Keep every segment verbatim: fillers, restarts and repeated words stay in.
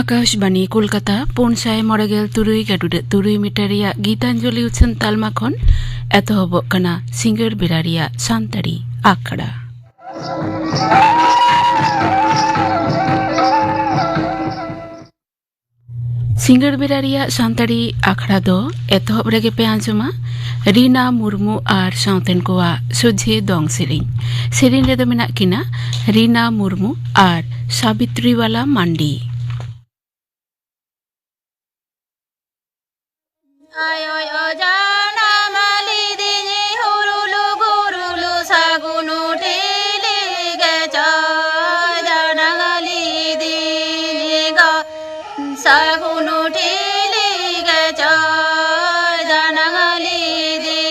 ᱟᱠᱟᱥᱵᱟᱱᱤ ᱠᱳᱞᱠᱟᱛᱟ, ᱯᱩᱱ ᱥᱟᱭ ᱢᱚᱬᱮ ᱜᱮᱞ ᱛᱩᱨᱩᱭ ᱜᱟᱹᱰᱩᱰᱟᱹᱜ ᱛᱩᱨᱩᱭ ᱢᱤᱴᱟᱨ ᱨᱮᱭᱟᱜ ᱜᱤᱛᱟᱧᱡᱚᱞᱤ ᱩᱪᱷᱟᱹᱱ ᱛᱟᱞᱢᱟ ᱠᱷᱚᱱ ᱮᱛᱚᱦᱚᱵᱚᱜ ᱠᱟᱱᱟ ᱥᱤᱸᱜᱟᱹᱲ ᱵᱮᱲᱟ ᱨᱮᱭᱟᱜ ᱥᱟᱱᱛᱟᱲᱤ ᱟᱠᱷᱲᱟ᱾ ᱥᱤᱸᱜᱟᱹᱲ ᱵᱮᱲᱟ ᱨᱮᱭᱟᱜ ᱥᱟᱱᱛᱟᱲᱤ ᱟᱠᱷᱲᱟ ᱫᱚ ᱮᱛᱚᱦᱚᱵ ᱨᱮᱜᱮ ᱯᱮ ᱟᱸᱡᱚᱢᱟ ᱨᱤᱱᱟ ᱢᱩᱨᱢᱩ ᱟᱨ ᱥᱟᱶᱛᱮᱱ ᱠᱚᱣᱟᱜ ᱥᱚᱡᱷᱮ ᱫᱚᱝ ᱥᱮᱨᱮᱧ᱾ ᱥᱮᱨᱮᱧ ᱨᱮᱫᱚ ᱢᱮᱱᱟᱜ ᱠᱤᱱᱟ ᱨᱤᱱᱟ ᱢᱩᱨᱢᱩ ᱟᱨ ᱥᱟᱵᱤᱛᱨᱤᱵᱟᱞᱟ ᱢᱟᱱᱰᱤ᱾ ᱟᱭᱳᱭ ᱚᱡᱟᱱᱟᱢ ᱞᱤᱫᱤᱧ ᱦᱩᱨᱩᱞᱩ ᱜᱩᱨᱩᱞᱩ ᱥᱟᱹᱜᱩᱱ ᱴᱷᱤᱞᱤ ᱜᱮ ᱪᱚᱭ ᱡᱟᱱᱟᱢ ᱞᱤᱫᱤᱧ ᱜᱚ ᱥᱟᱹᱜᱩᱱ ᱴᱷᱤᱞᱤ ᱜᱮ ᱪᱚᱭ ᱡᱟᱱᱟᱢ ᱞᱤᱫᱤᱧ᱾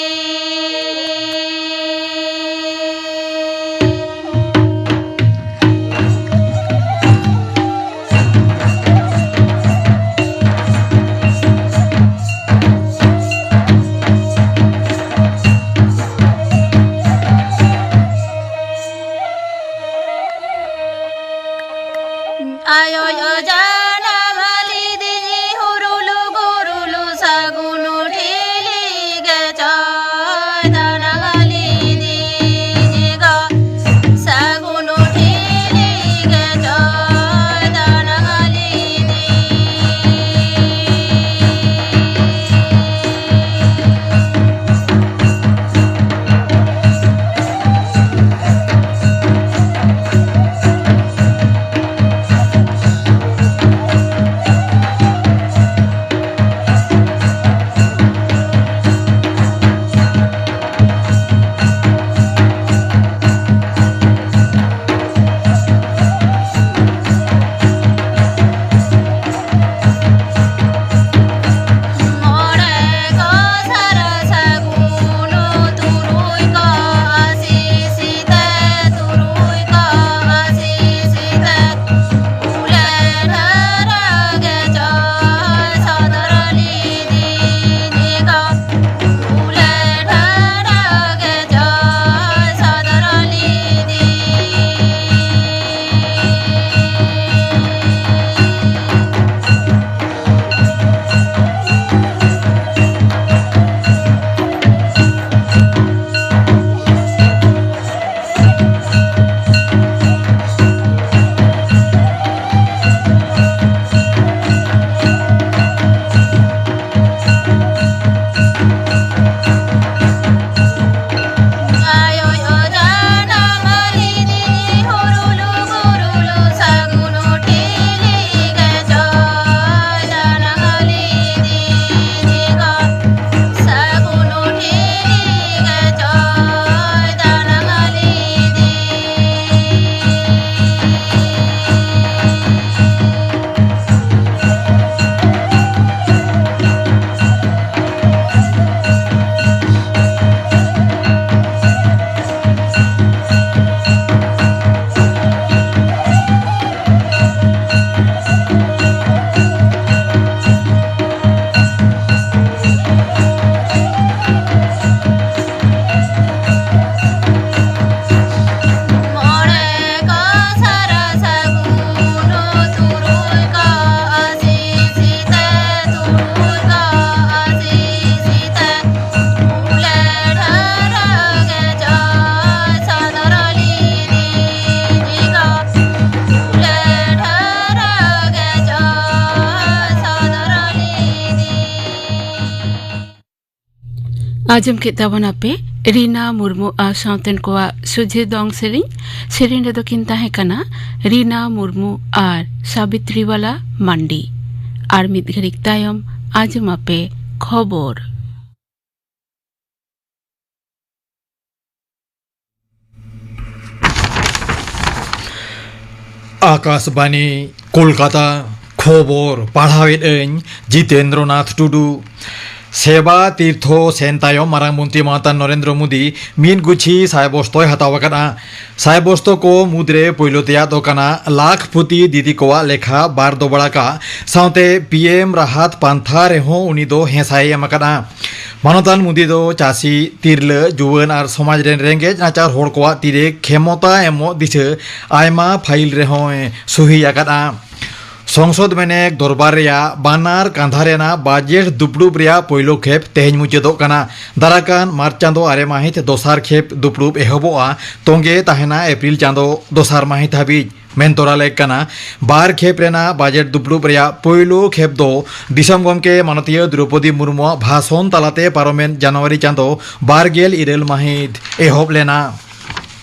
ᱟᱸᱡᱚᱢ ᱠᱮᱫ ᱛᱟᱵᱚᱱᱟᱯᱮ ᱨᱤᱱᱟ ᱢᱩᱨᱢᱩ ᱟᱨ ᱥᱟᱶᱛᱮᱱ ᱠᱚᱣᱟᱜ ᱥᱚᱡᱷᱮ ᱫᱚᱝ ᱥᱮᱨᱮᱧ᱾ ᱥᱮᱨᱮᱧ ᱨᱮᱫᱚ ᱠᱤᱱ ᱛᱟᱦᱮᱸ ᱠᱟᱱᱟ ᱨᱤᱱᱟ ᱢᱩᱨᱢᱩ ᱟᱨ ᱥᱟᱵᱤᱛᱨᱤ ᱵᱟᱞᱟ ᱢᱟᱱᱰᱤ᱾ ᱟᱨ ᱢᱤᱫ ᱜᱷᱟᱹᱲᱤᱡ ᱛᱟᱭᱚᱢ ᱟᱸᱡᱚᱢᱟᱯᱮ ᱠᱷᱚᱵᱚᱨ᱾ ᱟᱠᱟᱥᱵᱟᱱᱤ, ᱠᱳᱞᱠᱟᱛᱟ᱾ ᱠᱷᱚᱵᱚᱨ ᱯᱟᱲᱦᱟᱣᱮᱫ ᱟᱹᱧ ᱡᱤᱛᱮᱱᱫᱨᱚ ᱱᱟᱛᱷ ᱴᱩᱰᱩ᱾ ᱥᱮᱵᱟ ᱛᱤᱨᱛᱷᱚ ᱥᱮᱱ ᱛᱟᱭᱚᱢ ᱢᱟᱨᱟᱝ ᱢᱚᱱᱛᱨᱤ ᱢᱟᱱᱚᱛᱟᱱ ᱱᱚᱨᱮᱱᱫᱨᱚ ᱢᱳᱫᱤ ᱢᱤᱫ ᱜᱩᱪᱷᱤ ᱥᱟᱭ ᱵᱚᱥᱛᱚᱭ ᱦᱟᱛᱟᱣ ᱟᱠᱟᱫᱼᱟ᱾ ᱥᱟᱭ ᱵᱚᱥᱛᱚ ᱠᱚ ᱢᱩᱫᱽᱨᱮ ᱯᱳᱭᱞᱳ ᱛᱮᱭᱟᱜ ᱫᱚ ᱠᱟᱱᱟ ᱞᱟᱠᱷᱯᱚᱛᱤ ᱫᱤᱫᱤ ᱠᱚᱣᱟᱜ ᱞᱮᱠᱷᱟ ᱵᱟᱨ ᱫᱚᱵᱲᱟ ᱠᱟᱜ ᱥᱟᱶᱛᱮ ᱯᱤ ᱮᱢ ᱨᱟᱦᱟᱛ ᱯᱟᱱᱛᱷᱟ ᱨᱮᱦᱚᱸ ᱩᱱᱤ ᱫᱚ ᱦᱮᱸᱥᱟᱭ ᱮᱢ ᱟᱠᱟᱫᱼᱟ᱾ ᱢᱟᱱᱚᱛᱟᱱ ᱢᱳᱫᱤ ᱫᱚ ᱪᱟᱹᱥᱤ, ᱛᱤᱨᱞᱟᱹ, ᱡᱩᱣᱟᱹᱱ ᱟᱨ ᱥᱚᱢᱟᱡᱽ ᱨᱮᱱ ᱨᱮᱸᱜᱮᱡ ᱱᱟᱪᱟᱨ ᱦᱚᱲ ᱠᱚᱣᱟᱜ ᱛᱤᱨᱮ ᱠᱷᱮᱢᱚᱛᱟ ᱮᱢᱚᱜ ᱫᱤᱥᱟᱹ ᱟᱭᱢᱟ ᱯᱷᱟᱭᱤᱞ ᱨᱮᱦᱚᱸᱭ ᱥᱩᱦᱤ ᱟᱠᱟᱫᱼᱟ᱾ ᱥᱚᱝᱥᱚᱫ ᱢᱮᱱᱮᱠ ᱫᱚᱨᱵᱟᱨ ᱨᱮᱭᱟᱜ ᱵᱟᱱᱟᱨ ᱠᱟᱸᱫᱷᱟ ᱨᱮᱱᱟᱜ ᱵᱟᱡᱮᱴ ᱫᱩᱯᱲᱩᱵ ᱨᱮᱭᱟᱜ ᱯᱳᱭᱞᱳ ᱠᱷᱮᱯ ᱛᱮᱦᱮᱧ ᱢᱩᱪᱟᱹᱫᱚᱜ ᱠᱟᱱᱟ᱾ ᱫᱟᱨᱟᱠᱟᱱ ᱢᱟᱨᱪ ᱪᱟᱸᱫᱚ ᱟᱨᱮ ᱢᱟᱹᱦᱤᱛ ᱫᱚᱥᱟᱨ ᱠᱷᱮᱯ ᱫᱩᱯᱲᱩᱵ ᱮᱦᱚᱵᱚᱜᱼᱟ᱾ ᱛᱚᱸᱜᱮ ᱛᱟᱦᱮᱱᱟ ᱮᱯᱨᱤᱞ ᱪᱟᱸᱫᱚ ᱫᱚᱥᱟᱨ ᱢᱟᱹᱦᱤᱛ ᱦᱟᱹᱵᱤᱡ᱾ ᱢᱮᱱ ᱛᱚᱨᱟ ᱞᱮᱠ ᱠᱟᱱᱟ, ᱵᱟᱨ ᱠᱷᱮᱯ ᱨᱮᱱᱟᱜ ᱵᱟᱡᱮᱴ ᱫᱩᱯᱲᱩᱵ ᱨᱮᱭᱟᱜ ᱯᱳᱭᱞᱳ ᱠᱷᱮᱯ ᱫᱚ ᱫᱤᱥᱚᱢ ᱜᱚᱢᱠᱮ ᱢᱟᱱᱚᱛᱤᱭᱟᱹ ᱫᱨᱚᱣᱯᱚᱫᱤ ᱢᱩᱨᱢᱩᱣᱟᱜ ᱵᱷᱟᱥᱚᱱ ᱛᱟᱞᱟᱛᱮ ᱯᱟᱨᱚᱢᱮᱱ ᱡᱟᱱᱩᱣᱟᱨᱤ ᱪᱟᱸᱫᱚ ᱵᱟᱨ ᱜᱮᱞ ᱤᱨᱟᱹᱞ ᱢᱟᱹᱦᱤᱛ ᱮᱦᱚᱵ ᱞᱮᱱᱟ᱾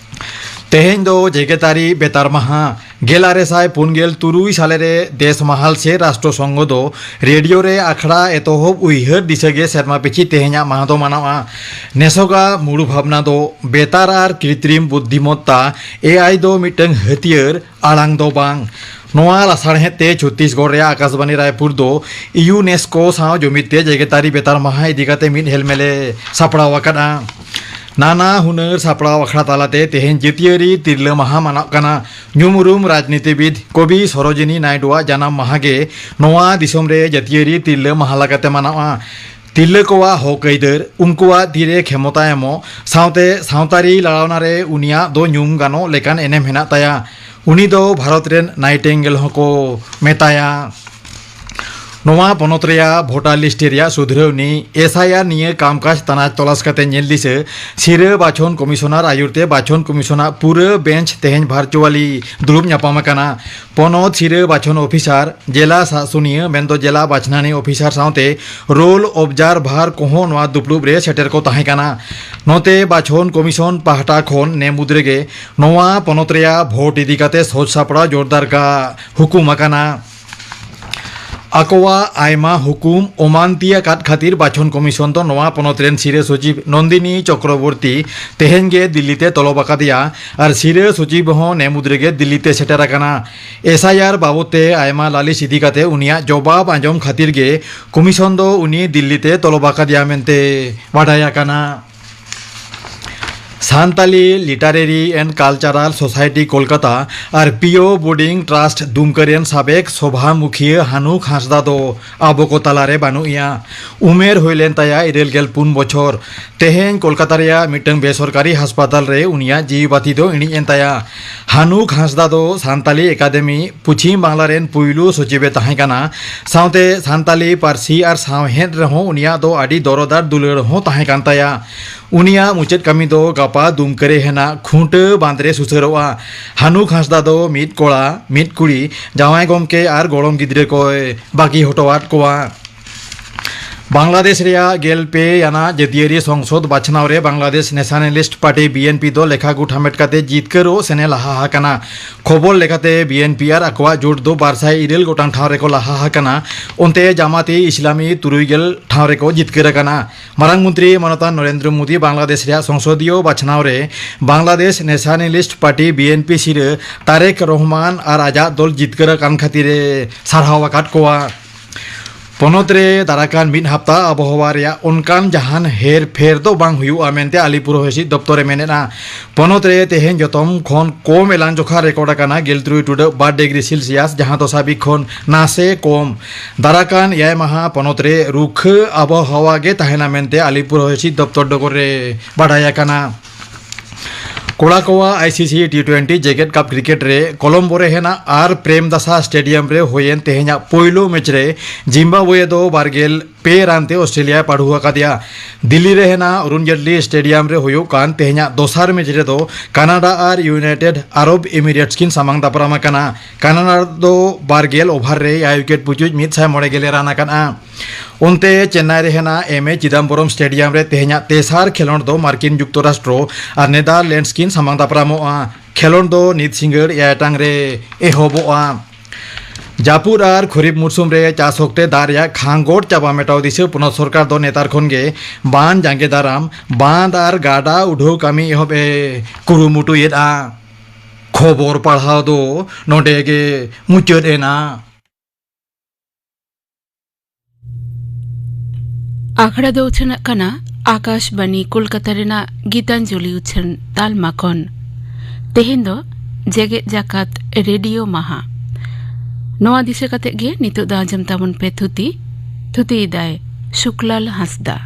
ᱛᱮᱦᱮᱧ ᱫᱚ ᱡᱮᱜᱮᱛᱟᱹᱨᱤ ᱵᱮᱛᱟᱨ ᱢᱟᱦᱟ᱾ ᱜᱮᱞ ᱟᱨᱮ ᱥᱟᱭ ᱯᱩᱱ ᱜᱮᱞ ᱛᱩᱨᱩᱭ ᱥᱟᱞᱮ ᱨᱮ ᱫᱮᱥ ᱢᱟᱦᱟᱞ ᱥᱮ ᱨᱟᱥᱴᱨᱚ ᱥᱚᱝᱜᱷᱚ ᱫᱚ ᱨᱮᱰᱤᱭᱳ ᱨᱮ ᱟᱠᱷᱲᱟ ᱮᱛᱚᱦᱚᱵ ᱩᱭᱦᱟᱹᱨ ᱫᱤᱥᱟᱹ ᱜᱮ ᱥᱮᱨᱢᱟ ᱯᱤᱪᱷᱤ ᱛᱮᱦᱮᱧᱟᱜ ᱢᱟᱦᱟ ᱫᱚ ᱢᱟᱱᱟᱣᱟ᱾ ᱱᱮᱥᱚᱜᱟ ᱢᱩᱲ ᱵᱷᱟᱵᱽᱱᱟ ᱫᱚ ᱵᱮᱛᱟᱨ ᱟᱨ ᱠᱨᱤᱛᱨᱤᱢ ᱵᱩᱫᱽᱫᱷᱤᱢᱚᱛᱛᱟ, ᱮ ᱟᱭ, ᱫᱚ ᱢᱤᱫᱴᱟᱝ ᱦᱟᱹᱛᱭᱟᱹᱨ, ᱟᱲᱟᱝ ᱫᱚ ᱵᱟᱝ᱾ ᱱᱚᱣᱟ ᱞᱟᱥᱟᱲᱦᱮᱫ ᱛᱮ ᱪᱷᱚᱛᱛᱤᱥᱜᱚᱲ ᱨᱮᱭᱟᱜ ᱟᱠᱟᱥᱵᱟᱱᱤ ᱨᱟᱭᱯᱩᱨ ᱫᱚ ᱤᱭᱩᱱᱮᱥᱠᱳ ᱥᱟᱶ ᱡᱩᱢᱤᱫ ᱛᱮ ᱡᱮᱜᱮᱛᱟᱹᱨᱤ ᱵᱮᱛᱟᱨ ᱢᱟᱦᱟ ᱤᱫᱤ ᱠᱟᱛᱮ ᱢᱤᱫ ᱦᱮᱞᱢᱮᱞᱮ ᱥᱟᱯᱲᱟᱣ ᱟᱠᱟᱫᱼᱟ᱾ ᱱᱟᱱᱟ ᱦᱩᱱᱟᱹᱨ ᱥᱟᱯᱲᱟᱣ ᱟᱠᱷᱲᱟ ᱛᱟᱞᱟᱛᱮ ᱛᱮᱦᱮᱧ ᱡᱟᱹᱛᱤᱭᱟᱹᱨᱤ ᱛᱤᱨᱞᱟᱹ ᱢᱟᱦᱟ ᱢᱟᱱᱟᱜ ᱠᱟᱱᱟ᱾ ᱧᱩᱢ ᱩᱨᱩᱢ ᱨᱟᱡᱽᱱᱤᱛᱤᱵᱤᱫ ᱠᱚᱵᱤ ᱥᱚᱨᱳᱡᱤᱱᱤ ᱱᱟᱭᱰᱩᱣᱟᱜ ᱡᱟᱱᱟᱢ ᱢᱟᱦᱟ ᱜᱮ ᱱᱚᱣᱟ ᱫᱤᱥᱚᱢ ᱨᱮ ᱡᱟᱹᱛᱤᱭᱟᱹᱨᱤ ᱛᱤᱨᱞᱟᱹ ᱢᱟᱦᱟ ᱞᱮᱠᱟᱛᱮ ᱢᱟᱱᱟᱣᱜᱼᱟ᱾ ᱛᱤᱨᱞᱟᱹ ᱠᱚᱣᱟᱜ ᱦᱚᱠ ᱟᱹᱭᱫᱟᱹᱨ, ᱩᱱᱠᱩᱣᱟᱜ ᱛᱤᱨᱮ ᱠᱷᱮᱢᱚᱛᱟ ᱮᱢᱚᱜ ᱥᱟᱶᱛᱮ ᱥᱟᱶᱛᱟᱨᱤ ᱞᱟᱲᱟᱣᱱᱟ ᱨᱮ ᱩᱱᱤᱭᱟᱜ ᱫᱚ ᱧᱩᱢ ᱜᱟᱱᱚᱜ ᱞᱮᱠᱟᱱ ᱮᱱᱮᱢ ᱦᱮᱱᱟᱜ ᱛᱟᱭᱟ᱾ ᱩᱱᱤ ᱫᱚ ᱵᱷᱟᱨᱚᱛ ᱨᱮᱱ ᱱᱟᱭᱴᱮᱝᱜᱮᱞ ᱦᱚᱸᱠᱚ ᱢᱮᱛᱟᱭᱟ᱾ ᱱᱚᱣᱟ ᱯᱚᱱᱚᱛ ᱨᱮᱭᱟᱜ ᱵᱷᱳᱴᱟᱨ ᱞᱤᱥᱴ ᱨᱮᱭᱟᱜ ᱥᱩᱫᱷᱨᱟᱹᱣ ᱱᱤ ᱮᱥ ᱟᱭ ᱟᱨ ᱱᱤᱭᱟᱹ ᱠᱟᱢᱠᱟᱡᱽ ᱛᱟᱱᱟᱪ ᱛᱚᱞᱟᱥ ᱠᱟᱛᱮ ᱧᱮᱞ ᱫᱤᱥᱟᱹ ᱥᱤᱨᱟᱹ ᱵᱟᱪᱷᱚᱱ ᱠᱚᱢᱤᱥᱚᱱᱟᱨ ᱟᱭᱩᱨ ᱛᱮ ᱵᱟᱪᱷᱚᱱ ᱠᱚᱢᱤᱥᱚᱱᱟᱜ ᱯᱩᱨᱟᱹ ᱵᱮᱧᱪ ᱛᱮᱦᱮᱧ ᱵᱷᱟᱨᱪᱩᱣᱟᱞᱤ ᱫᱩᱲᱩᱵ ᱧᱟᱯᱟᱢ ᱟᱠᱟᱱᱟ᱾ ᱯᱚᱱᱚᱛ ᱥᱤᱨᱟᱹ ᱵᱟᱪᱷᱚᱱ ᱚᱯᱷᱤᱥᱟᱨ, ᱡᱮᱞᱟ ᱥᱟᱥᱚᱱᱤᱭᱟᱹ ᱢᱮᱱᱫᱚ ᱡᱮᱞᱟ ᱵᱟᱪᱷᱱᱟᱱᱤ ᱚᱯᱷᱤᱥᱟᱨ ᱥᱟᱶᱛᱮ ᱨᱳᱞ ᱚᱵᱡᱟᱨᱵᱷᱟᱨ ᱠᱚᱦᱚᱸ ᱱᱚᱣᱟ ᱫᱩᱯᱲᱩᱵ ᱨᱮ ᱥᱮᱴᱮᱨ ᱠᱚ ᱛᱟᱦᱮᱸ ᱠᱟᱱᱟ᱾ ᱱᱚᱛᱮ ᱵᱟᱪᱷᱚᱱ ᱠᱚᱢᱤᱥᱚᱱ ᱯᱟᱦᱴᱟ ᱠᱷᱚᱱ ᱱᱮ ᱢᱩᱫᱽ ᱨᱮᱜᱮ ᱱᱚᱣᱟ ᱯᱚᱱᱚᱛ ᱨᱮᱭᱟᱜ ᱵᱷᱳᱴ ᱤᱫᱤ ᱠᱟᱛᱮ ᱥᱚᱡᱽ ᱥᱟᱯᱲᱟᱣ ᱡᱳᱨᱫᱟᱨ ᱠᱟ ᱦᱩᱠᱩᱢ ᱟᱠᱟᱱᱟ᱾ ᱟᱠᱚᱣᱟᱜ ᱟᱭᱢᱟ ᱦᱩᱠᱩᱢ ᱚᱢᱟᱱᱛᱤ ᱟᱠᱟᱫ ᱠᱷᱟᱹᱛᱤᱨ ᱵᱟᱪᱷᱚᱱ ᱠᱚᱢᱤᱥᱚᱱ ᱫᱚ ᱱᱚᱣᱟ ᱯᱚᱱᱚᱛ ᱨᱮᱱ ᱥᱤᱨᱟᱹ ᱥᱚᱪᱤᱵᱽ ᱱᱚᱱᱫᱤᱱᱤ ᱪᱚᱠᱨᱚᱵᱚᱨᱛᱤ ᱛᱮᱦᱮᱧ ᱜᱮ ᱫᱤᱞᱞᱤ ᱛᱮ ᱛᱚᱞᱚᱵ ᱟᱠᱟᱫᱮᱭᱟ ᱟᱨ ᱥᱤᱨᱟᱹ ᱥᱚᱪᱤᱵᱽ ᱦᱚᱸ ᱱᱮ ᱢᱩᱫᱽ ᱨᱮᱜᱮ ᱫᱤᱞᱞᱤ ᱛᱮ ᱥᱮᱴᱮᱨ ᱟᱠᱟᱱᱟ᱾ ᱮᱥ ᱟᱭ ᱟᱨ ᱵᱟᱵᱚᱫ ᱛᱮ ᱟᱭᱢᱟ ᱞᱟᱹᱞᱤᱥ ᱤᱫᱤ ᱠᱟᱛᱮ ᱩᱱᱤᱭᱟᱜ ᱡᱚᱵᱟᱵ ᱟᱸᱡᱚᱢ ᱠᱷᱟᱹᱛᱤᱨ ᱜᱮ ᱠᱚᱢᱤᱥᱚᱱ ᱫᱚ ᱩᱱᱤ ᱫᱤᱞᱞᱤ ᱛᱮ ᱛᱚᱞᱚᱵ ᱟᱠᱟᱫᱮᱭᱟ ᱢᱮᱱᱛᱮ ᱵᱟᱰᱟᱭ ᱟᱠᱟᱱᱟ᱾ Santali literary and cultural society Kolkata ᱟᱨ ᱯᱤᱭᱳ ᱵᱳᱨᱰᱤᱝ ᱴᱨᱟᱥᱴ ᱫᱩᱢᱠᱟᱹ ᱨᱮᱱ ᱥᱟᱵᱮᱠ ᱥᱚᱵᱷᱟ ᱢᱩᱠᱷᱤᱭᱟᱹ ᱦᱟᱱᱩ ᱦᱟᱸᱥᱫᱟ ᱫᱚ ᱟᱵᱚ ᱠᱚ ᱛᱟᱞᱟᱨᱮ ᱵᱟᱹᱱᱩᱜ ᱮᱭᱟ᱾ ᱩᱢᱮᱨ ᱦᱩᱭ ᱞᱮᱱ ᱛᱟᱭᱟ ᱤᱨᱟᱹᱞ ᱜᱮᱞ ᱯᱩᱱ ᱵᱚᱪᱷᱚᱨ᱾ ᱛᱮᱦᱮᱧ ᱠᱳᱞᱠᱟᱛᱟ ᱨᱮᱭᱟᱜ ᱢᱤᱫᱴᱟᱝ ᱵᱮᱥᱚᱨᱠᱟᱨᱤ ᱦᱟᱥᱯᱟᱛᱟᱞ ᱨᱮ ᱩᱱᱤᱭᱟᱜ ᱡᱤᱣᱤ ᱵᱟᱹᱛᱤ ᱫᱚ ᱤᱬᱤᱡ ᱮᱱ ᱛᱟᱭᱟ᱾ ᱦᱟᱱᱩ ᱦᱟᱸᱥᱫᱟ ᱫᱚ ᱥᱟᱱᱛᱟᱞᱤ ᱮᱠᱟᱰᱮᱢᱤ ᱯᱚᱪᱷᱤᱢ ᱵᱟᱝᱞᱟ ᱨᱮᱱ ᱯᱩᱭᱞᱩ ᱥᱚᱪᱤᱵᱮ ᱛᱟᱦᱮᱸ ᱠᱟᱱᱟ᱾ ᱥᱟᱶᱛᱮ ᱥᱟᱱᱛᱟᱞᱤ ᱯᱟᱹᱨᱥᱤ ᱟᱨ ᱥᱟᱶᱦᱮᱫ ᱨᱮᱦᱚᱸ ᱩᱱᱤᱭᱟᱜ ᱫᱚ ᱟᱹᱰᱤ ᱫᱚᱨᱚᱫ ᱟᱨ ᱫᱩᱞᱟᱹᱲ ᱦᱚᱸ ᱛᱟᱦᱮᱸ ᱠᱟᱱ ᱛᱟᱭᱟ᱾ ᱩᱱᱤᱭᱟᱜ ᱢᱩᱪᱟᱹᱫ ᱠᱟᱹᱢᱤ ᱫᱚ ᱜᱟᱯᱟ ᱫᱩᱢᱠᱟᱹ ᱨᱮ ᱦᱮᱱᱟᱜ ᱠᱷᱩᱸᱴᱟᱹ ᱵᱟᱸᱫᱽ ᱨᱮ ᱥᱩᱥᱟᱹᱨᱚᱜᱼᱟ᱾ ᱦᱟᱱᱩ ᱦᱟᱸᱥᱫᱟ ᱫᱚ ᱢᱤᱫ ᱠᱚᱲᱟ, ᱢᱤᱫ ᱠᱩᱲᱤ, ᱡᱟᱶᱟᱭ ᱜᱚᱢᱠᱮ ᱟᱨ ᱜᱚᱲᱚᱢ ᱜᱤᱫᱽᱨᱟᱹ ᱠᱚᱭ ᱵᱟᱹᱜᱤ ᱦᱚᱴᱚᱣᱟᱫ ᱠᱚᱣᱟ᱾ ᱵᱟᱝᱞᱟᱫᱮᱥ ᱨᱮᱭᱟᱜ ᱜᱮᱞ ᱯᱮ ᱟᱱᱟᱜ ᱡᱟᱹᱛᱤᱭᱟᱹᱨᱤ ᱥᱚᱝᱥᱚᱫ ᱵᱟᱪᱷᱱᱟᱣ ᱨᱮ Bangladesh nationalist party, B N P, ᱫᱚ ᱞᱮᱠᱷᱟ ᱜᱩᱴ ᱦᱟᱢᱮᱴ ᱠᱟᱛᱮ ᱡᱤᱛᱠᱟᱹᱨᱚᱜ ᱥᱮᱱᱮ ᱞᱟᱦᱟ ᱟᱠᱟᱱᱟ᱾ ᱠᱷᱚᱵᱚᱨ ᱞᱮᱠᱟᱛᱮ, ᱵᱤ ᱮᱱ ᱯᱤ ᱟᱨ ᱟᱠᱚᱣᱟᱜ ᱡᱳᱴ ᱫᱚ ᱵᱟᱨ ᱥᱟᱭ ᱤᱨᱟᱹᱞ ᱜᱚᱴᱟᱝ ᱴᱷᱟᱶ ᱨᱮᱠᱚ ᱞᱟᱦᱟ ᱟᱠᱟᱱᱟ᱾ ᱚᱱᱛᱮ ᱡᱟᱢᱟᱛᱤ ᱤᱥᱞᱟᱢᱤ ᱛᱩᱨᱩᱭ ᱜᱮᱞ ᱴᱷᱟᱶ ᱨᱮᱠᱚ ᱡᱤᱛᱠᱟᱹᱨ ᱟᱠᱟᱱᱟ᱾ ᱢᱟᱨᱟᱝ ᱢᱚᱱᱛᱨᱤ ᱢᱟᱱᱚᱛᱟᱱ ᱱᱚᱨᱮᱱᱫᱨᱚ ᱢᱳᱫᱤ ᱵᱟᱝᱞᱟᱫᱮᱥ ᱨᱮᱭᱟᱜ ᱥᱚᱝᱥᱚᱫᱤᱭᱚ ᱵᱟᱪᱷᱱᱟᱣ ᱨᱮ Bangladesh nationalist party, B N P, ᱥᱤᱨᱟᱹ ᱛᱟᱨᱮᱠ ᱨᱚᱦᱢᱟᱱ ᱟᱨ ᱟᱡᱟᱜ ᱫᱚᱞ ᱡᱤᱛᱠᱟᱹᱨ ᱟᱠᱟᱱ ᱠᱷᱟᱹᱛᱤᱨ ᱮ ᱥᱟᱨᱦᱟᱣ ᱟᱠᱟᱫ ᱠᱚᱣᱟ᱾ ᱯᱚᱱᱚᱛ ᱨᱮ ᱫᱟᱨᱟᱠᱟᱱ ᱢᱤᱫ ᱦᱟᱯᱛᱟ ᱟᱵᱚᱦᱟᱣᱟ ᱨᱮᱭᱟᱜ ᱚᱱᱠᱟᱱ ᱡᱟᱦᱟᱱ ᱦᱮᱨ ᱯᱷᱮᱨ ᱫᱚ ᱵᱟᱝ ᱦᱩᱭᱩᱜᱼᱟ ᱢᱮᱱᱛᱮ ᱟᱞᱤᱯᱩᱨ ᱦᱚᱭ ᱦᱤᱸᱥᱤᱫ ᱫᱚᱯᱛᱚᱨ ᱮ ᱢᱮᱱᱮᱫᱼᱟ᱾ ᱯᱚᱱᱚᱛ ᱨᱮ ᱛᱮᱦᱮᱧ ᱡᱚᱛᱚᱢ ᱠᱷᱚᱱ ᱠᱚᱢ ᱮᱞᱟᱝ ᱡᱚᱠᱷᱟ ᱨᱮᱠᱚᱨᱰ ᱟᱠᱟᱱᱟ ᱜᱮᱞ ᱛᱩᱨᱩᱭ ᱴᱩᱰᱟᱹᱜ ᱵᱟᱨ ᱰᱤᱜᱽᱨᱤ ᱥᱮᱞᱥᱤᱭᱟᱥ, ᱡᱟᱦᱟᱸ ᱫᱚ ᱥᱟᱵᱤᱠ ᱠᱷᱚᱱ ᱱᱟᱥᱮ ᱠᱚᱢ᱾ ᱫᱟᱨᱟᱠᱟᱱ ᱮᱭᱟᱭ ᱢᱟᱦᱟ ᱯᱚᱱᱚᱛ ᱨᱮ ᱨᱩᱠᱷᱟᱹ ᱟᱵᱚᱦᱟᱣᱟ ᱜᱮ ᱛᱟᱦᱮᱱᱟ ᱢᱮᱱᱛᱮ ᱟᱞᱤᱯᱩᱨ ᱦᱚᱭ ᱦᱤᱸᱥᱤᱫ ᱫᱚᱯᱛᱚᱨ ᱰᱚᱜᱚᱨ ᱨᱮ ᱵᱟᱰᱟᱭ ᱟᱠᱟᱱᱟ᱾ ᱠᱚᱲᱟ ᱠᱚᱣᱟᱜ ᱟᱭ ᱥᱤ ᱥᱤ ᱴᱤ ᱴᱩᱭᱮᱱᱴᱤ ᱡᱮᱜᱮᱛ ᱠᱟᱯ ᱠᱨᱤᱠᱮᱴ ᱨᱮ ᱠᱚᱞᱚᱢᱵᱳ ᱨᱮ ᱦᱮᱱᱟᱜ ᱟᱨ ᱯᱨᱮᱢ ᱫᱟᱥᱟ ᱥᱴᱮᱰᱤᱭᱟᱢ ᱨᱮ ᱦᱩᱭᱮᱱ ᱛᱮᱦᱮᱧᱟᱜ ᱯᱳᱭᱞᱳ ᱢᱮᱪ ᱨᱮ ᱡᱤᱢᱵᱟᱵᱣᱮ ᱫᱚ ᱵᱟᱨ ᱜᱮᱞ ᱯᱮ ᱨᱟᱱ ᱛᱮ ᱚᱥᱴᱨᱮᱞᱤᱭᱟᱭ ᱯᱟᱹᱰᱩ ᱟᱠᱟᱫᱮᱭᱟ᱾ ᱫᱤᱞᱞᱤ ᱨᱮ ᱦᱮᱱᱟᱜ ᱚᱨᱩᱱ ᱡᱮᱴᱞᱤ ᱥᱴᱮᱰᱤᱭᱟᱢ ᱨᱮ ᱦᱩᱭᱩᱜ ᱠᱟᱱ ᱛᱮᱦᱮᱧᱟᱜ ᱫᱚᱥᱟᱨ ᱢᱮᱪ ᱨᱮᱫᱚ ᱠᱟᱱᱟᱰᱟ ᱟᱨ ᱤᱭᱩᱱᱟᱭᱴᱮᱰ ᱟᱨᱚᱵ ᱮᱢᱤᱨᱮᱴᱥ ᱠᱤᱱ ᱥᱟᱢᱟᱝ ᱫᱟᱯᱨᱟᱢ ᱟᱠᱟᱱᱟ᱾ ᱠᱟᱱᱟᱰᱟ ᱫᱚ ᱵᱟᱨ ᱜᱮᱞ ᱳᱵᱷᱟᱨ ᱨᱮ ᱮᱭᱟᱭ ᱩᱭᱠᱮᱴ ᱯᱩᱪᱩᱡ ᱢᱤᱫ ᱥᱟᱭ ᱢᱚᱬᱮ ᱜᱮᱞ ᱮ ᱨᱟᱱ ᱟᱠᱟᱱᱟ᱾ ᱚᱱᱛᱮ ᱪᱮᱱᱱᱟᱭ ᱨᱮ ᱦᱮᱱᱟᱜ ᱮᱢ ᱮ ᱪᱤᱫᱟᱢᱵᱚᱨᱚᱢ ᱥᱴᱮᱰᱤᱭᱟᱢ ᱨᱮ ᱛᱮᱦᱮᱧᱟᱜ ᱛᱮᱥᱟᱨ ᱠᱷᱮᱞᱚᱸᱰ ᱫᱚ ᱢᱟᱨᱠᱤᱱ ᱡᱩᱠᱛᱚᱨᱟᱥᱴᱨᱚ ᱟᱨ ᱱᱮᱫᱟᱨᱞᱮᱱᱰᱥ ᱠᱤᱱ ᱥᱟᱢᱟᱝ ᱫᱟᱯᱨᱟᱢᱚᱜᱼᱟ᱾ ᱠᱷᱮᱞᱚᱸᱰ ᱫᱚ ᱱᱤᱛ ᱥᱤᱸᱜᱟᱹᱲ ᱮᱭᱟᱭ ᱴᱟᱲᱟᱝ ᱨᱮ ᱮᱦᱚᱵᱚᱜᱼᱟ᱾ ᱡᱟᱹᱯᱩᱫ ᱟᱨ ᱠᱷᱚᱨᱤᱯ ᱢᱩᱨᱥᱩᱢ ᱨᱮ ᱪᱟᱥ ᱚᱠᱛᱮ ᱫᱟᱜ ᱨᱮᱭᱟᱜ ᱠᱷᱟᱸᱜᱚᱴ ᱪᱟᱵᱟ ᱢᱮᱴᱟᱣ ᱫᱤᱥᱟᱹ ᱯᱚᱱᱚᱛ ᱥᱚᱨᱠᱟᱨ ᱫᱚ ᱱᱮᱛᱟᱨ ᱠᱷᱚᱱ ᱜᱮ ᱵᱟᱱ ᱡᱟᱸᱜᱮ ᱫᱟᱨᱟᱢ, ᱵᱟᱸᱫ ᱟᱨ ᱜᱟᱰᱟ ᱩᱰᱷᱟᱹᱣ ᱠᱟᱹᱢᱤ ᱮᱦᱚᱵ ᱮ ᱠᱩᱨᱩᱢᱩᱴᱩᱭᱮᱫᱼᱟ᱾ ᱠᱷᱚᱵᱚᱨ ᱯᱟᱲᱦᱟᱣ ᱫᱚ ᱱᱚᱰᱮ ᱜᱮ ᱢᱩᱪᱟᱹᱫ ᱮᱱᱟ᱾ ᱟᱠᱷᱲᱟ ᱫᱚ ᱩᱪᱷᱟᱹᱱᱟᱜ ᱠᱟᱱᱟ ᱟᱠᱟᱥᱵᱟᱱᱤ ᱠᱳᱞᱠᱟᱛᱟ ᱨᱮᱱᱟᱜ ᱜᱤᱛᱟᱧᱡᱚᱞᱤ ᱩᱪᱷᱟᱹᱱ ᱛᱟᱞᱢᱟ ᱠᱷᱚᱱ᱾ ᱛᱮᱦᱮᱧ ᱫᱚ ᱡᱮᱜᱮᱛ ᱡᱟᱠᱟᱛ ᱨᱮᱰᱤᱭᱳ ᱢᱟᱦᱟ᱾ ᱱᱚᱣᱟ ᱫᱤᱥᱟᱹ ᱠᱟᱛᱮ ᱜᱮ ᱱᱤᱛᱚᱜ ᱫᱚ ᱟᱸᱡᱚᱢ ᱛᱟᱵᱚᱱ ᱯᱮ ᱛᱷᱩᱛᱤ᱾ ᱛᱷᱩᱛᱤᱭᱮᱫᱟᱭ ᱥᱩᱠᱞᱟᱞ ᱦᱟᱸᱥᱫᱟ᱾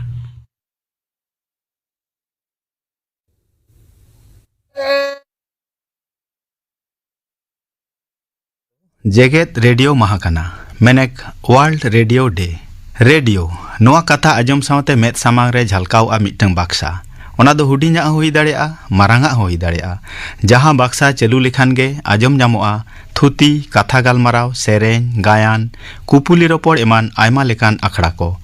ᱡᱮᱜᱮᱛ ᱨᱮᱰᱤᱭᱳ ᱢᱟᱦᱟ ᱠᱟᱱᱟ, ᱢᱮᱱᱮᱠ World Radio Day᱾ ᱨᱮᱰᱤᱭᱳ, ᱱᱚᱣᱟ ᱠᱟᱛᱷᱟ ᱟᱸᱡᱚᱢ ᱥᱟᱶᱛᱮ ᱢᱮᱫ ᱥᱟᱢᱟᱝ ᱨᱮ ᱡᱷᱟᱞᱠᱟᱣᱜᱼᱟ ᱢᱤᱫᱴᱟᱝ ᱵᱟᱠᱥᱟ᱾ ᱚᱱᱟ ᱫᱚ ᱦᱩᱰᱤᱧᱟᱜ ᱦᱚᱸ ᱦᱩᱭ ᱫᱟᱲᱮᱭᱟᱜᱼᱟ, ᱢᱟᱨᱟᱝᱟᱜ ᱦᱚᱸ ᱦᱩᱭ ᱫᱟᱲᱮᱭᱟᱜᱼᱟ᱾ ᱡᱟᱦᱟᱸ ᱵᱟᱠᱥᱟ ᱪᱟᱹᱞᱩ ᱞᱮᱠᱷᱟᱱ ᱜᱮ ᱟᱸᱡᱚᱢ ᱧᱟᱢᱚᱜᱼᱟ ᱛᱷᱩᱛᱤ, ᱠᱟᱛᱷᱟ ᱜᱟᱞᱢᱟᱨᱟᱣ, ᱥᱮᱨᱮᱧ, ᱜᱟᱭᱟᱱ, ᱠᱩᱯᱩᱞᱤ ᱨᱚᱯᱚᱲ ᱮᱢᱟᱱ ᱟᱭᱢᱟ ᱞᱮᱠᱟᱱ ᱟᱠᱷᱲᱟ ᱠᱚ᱾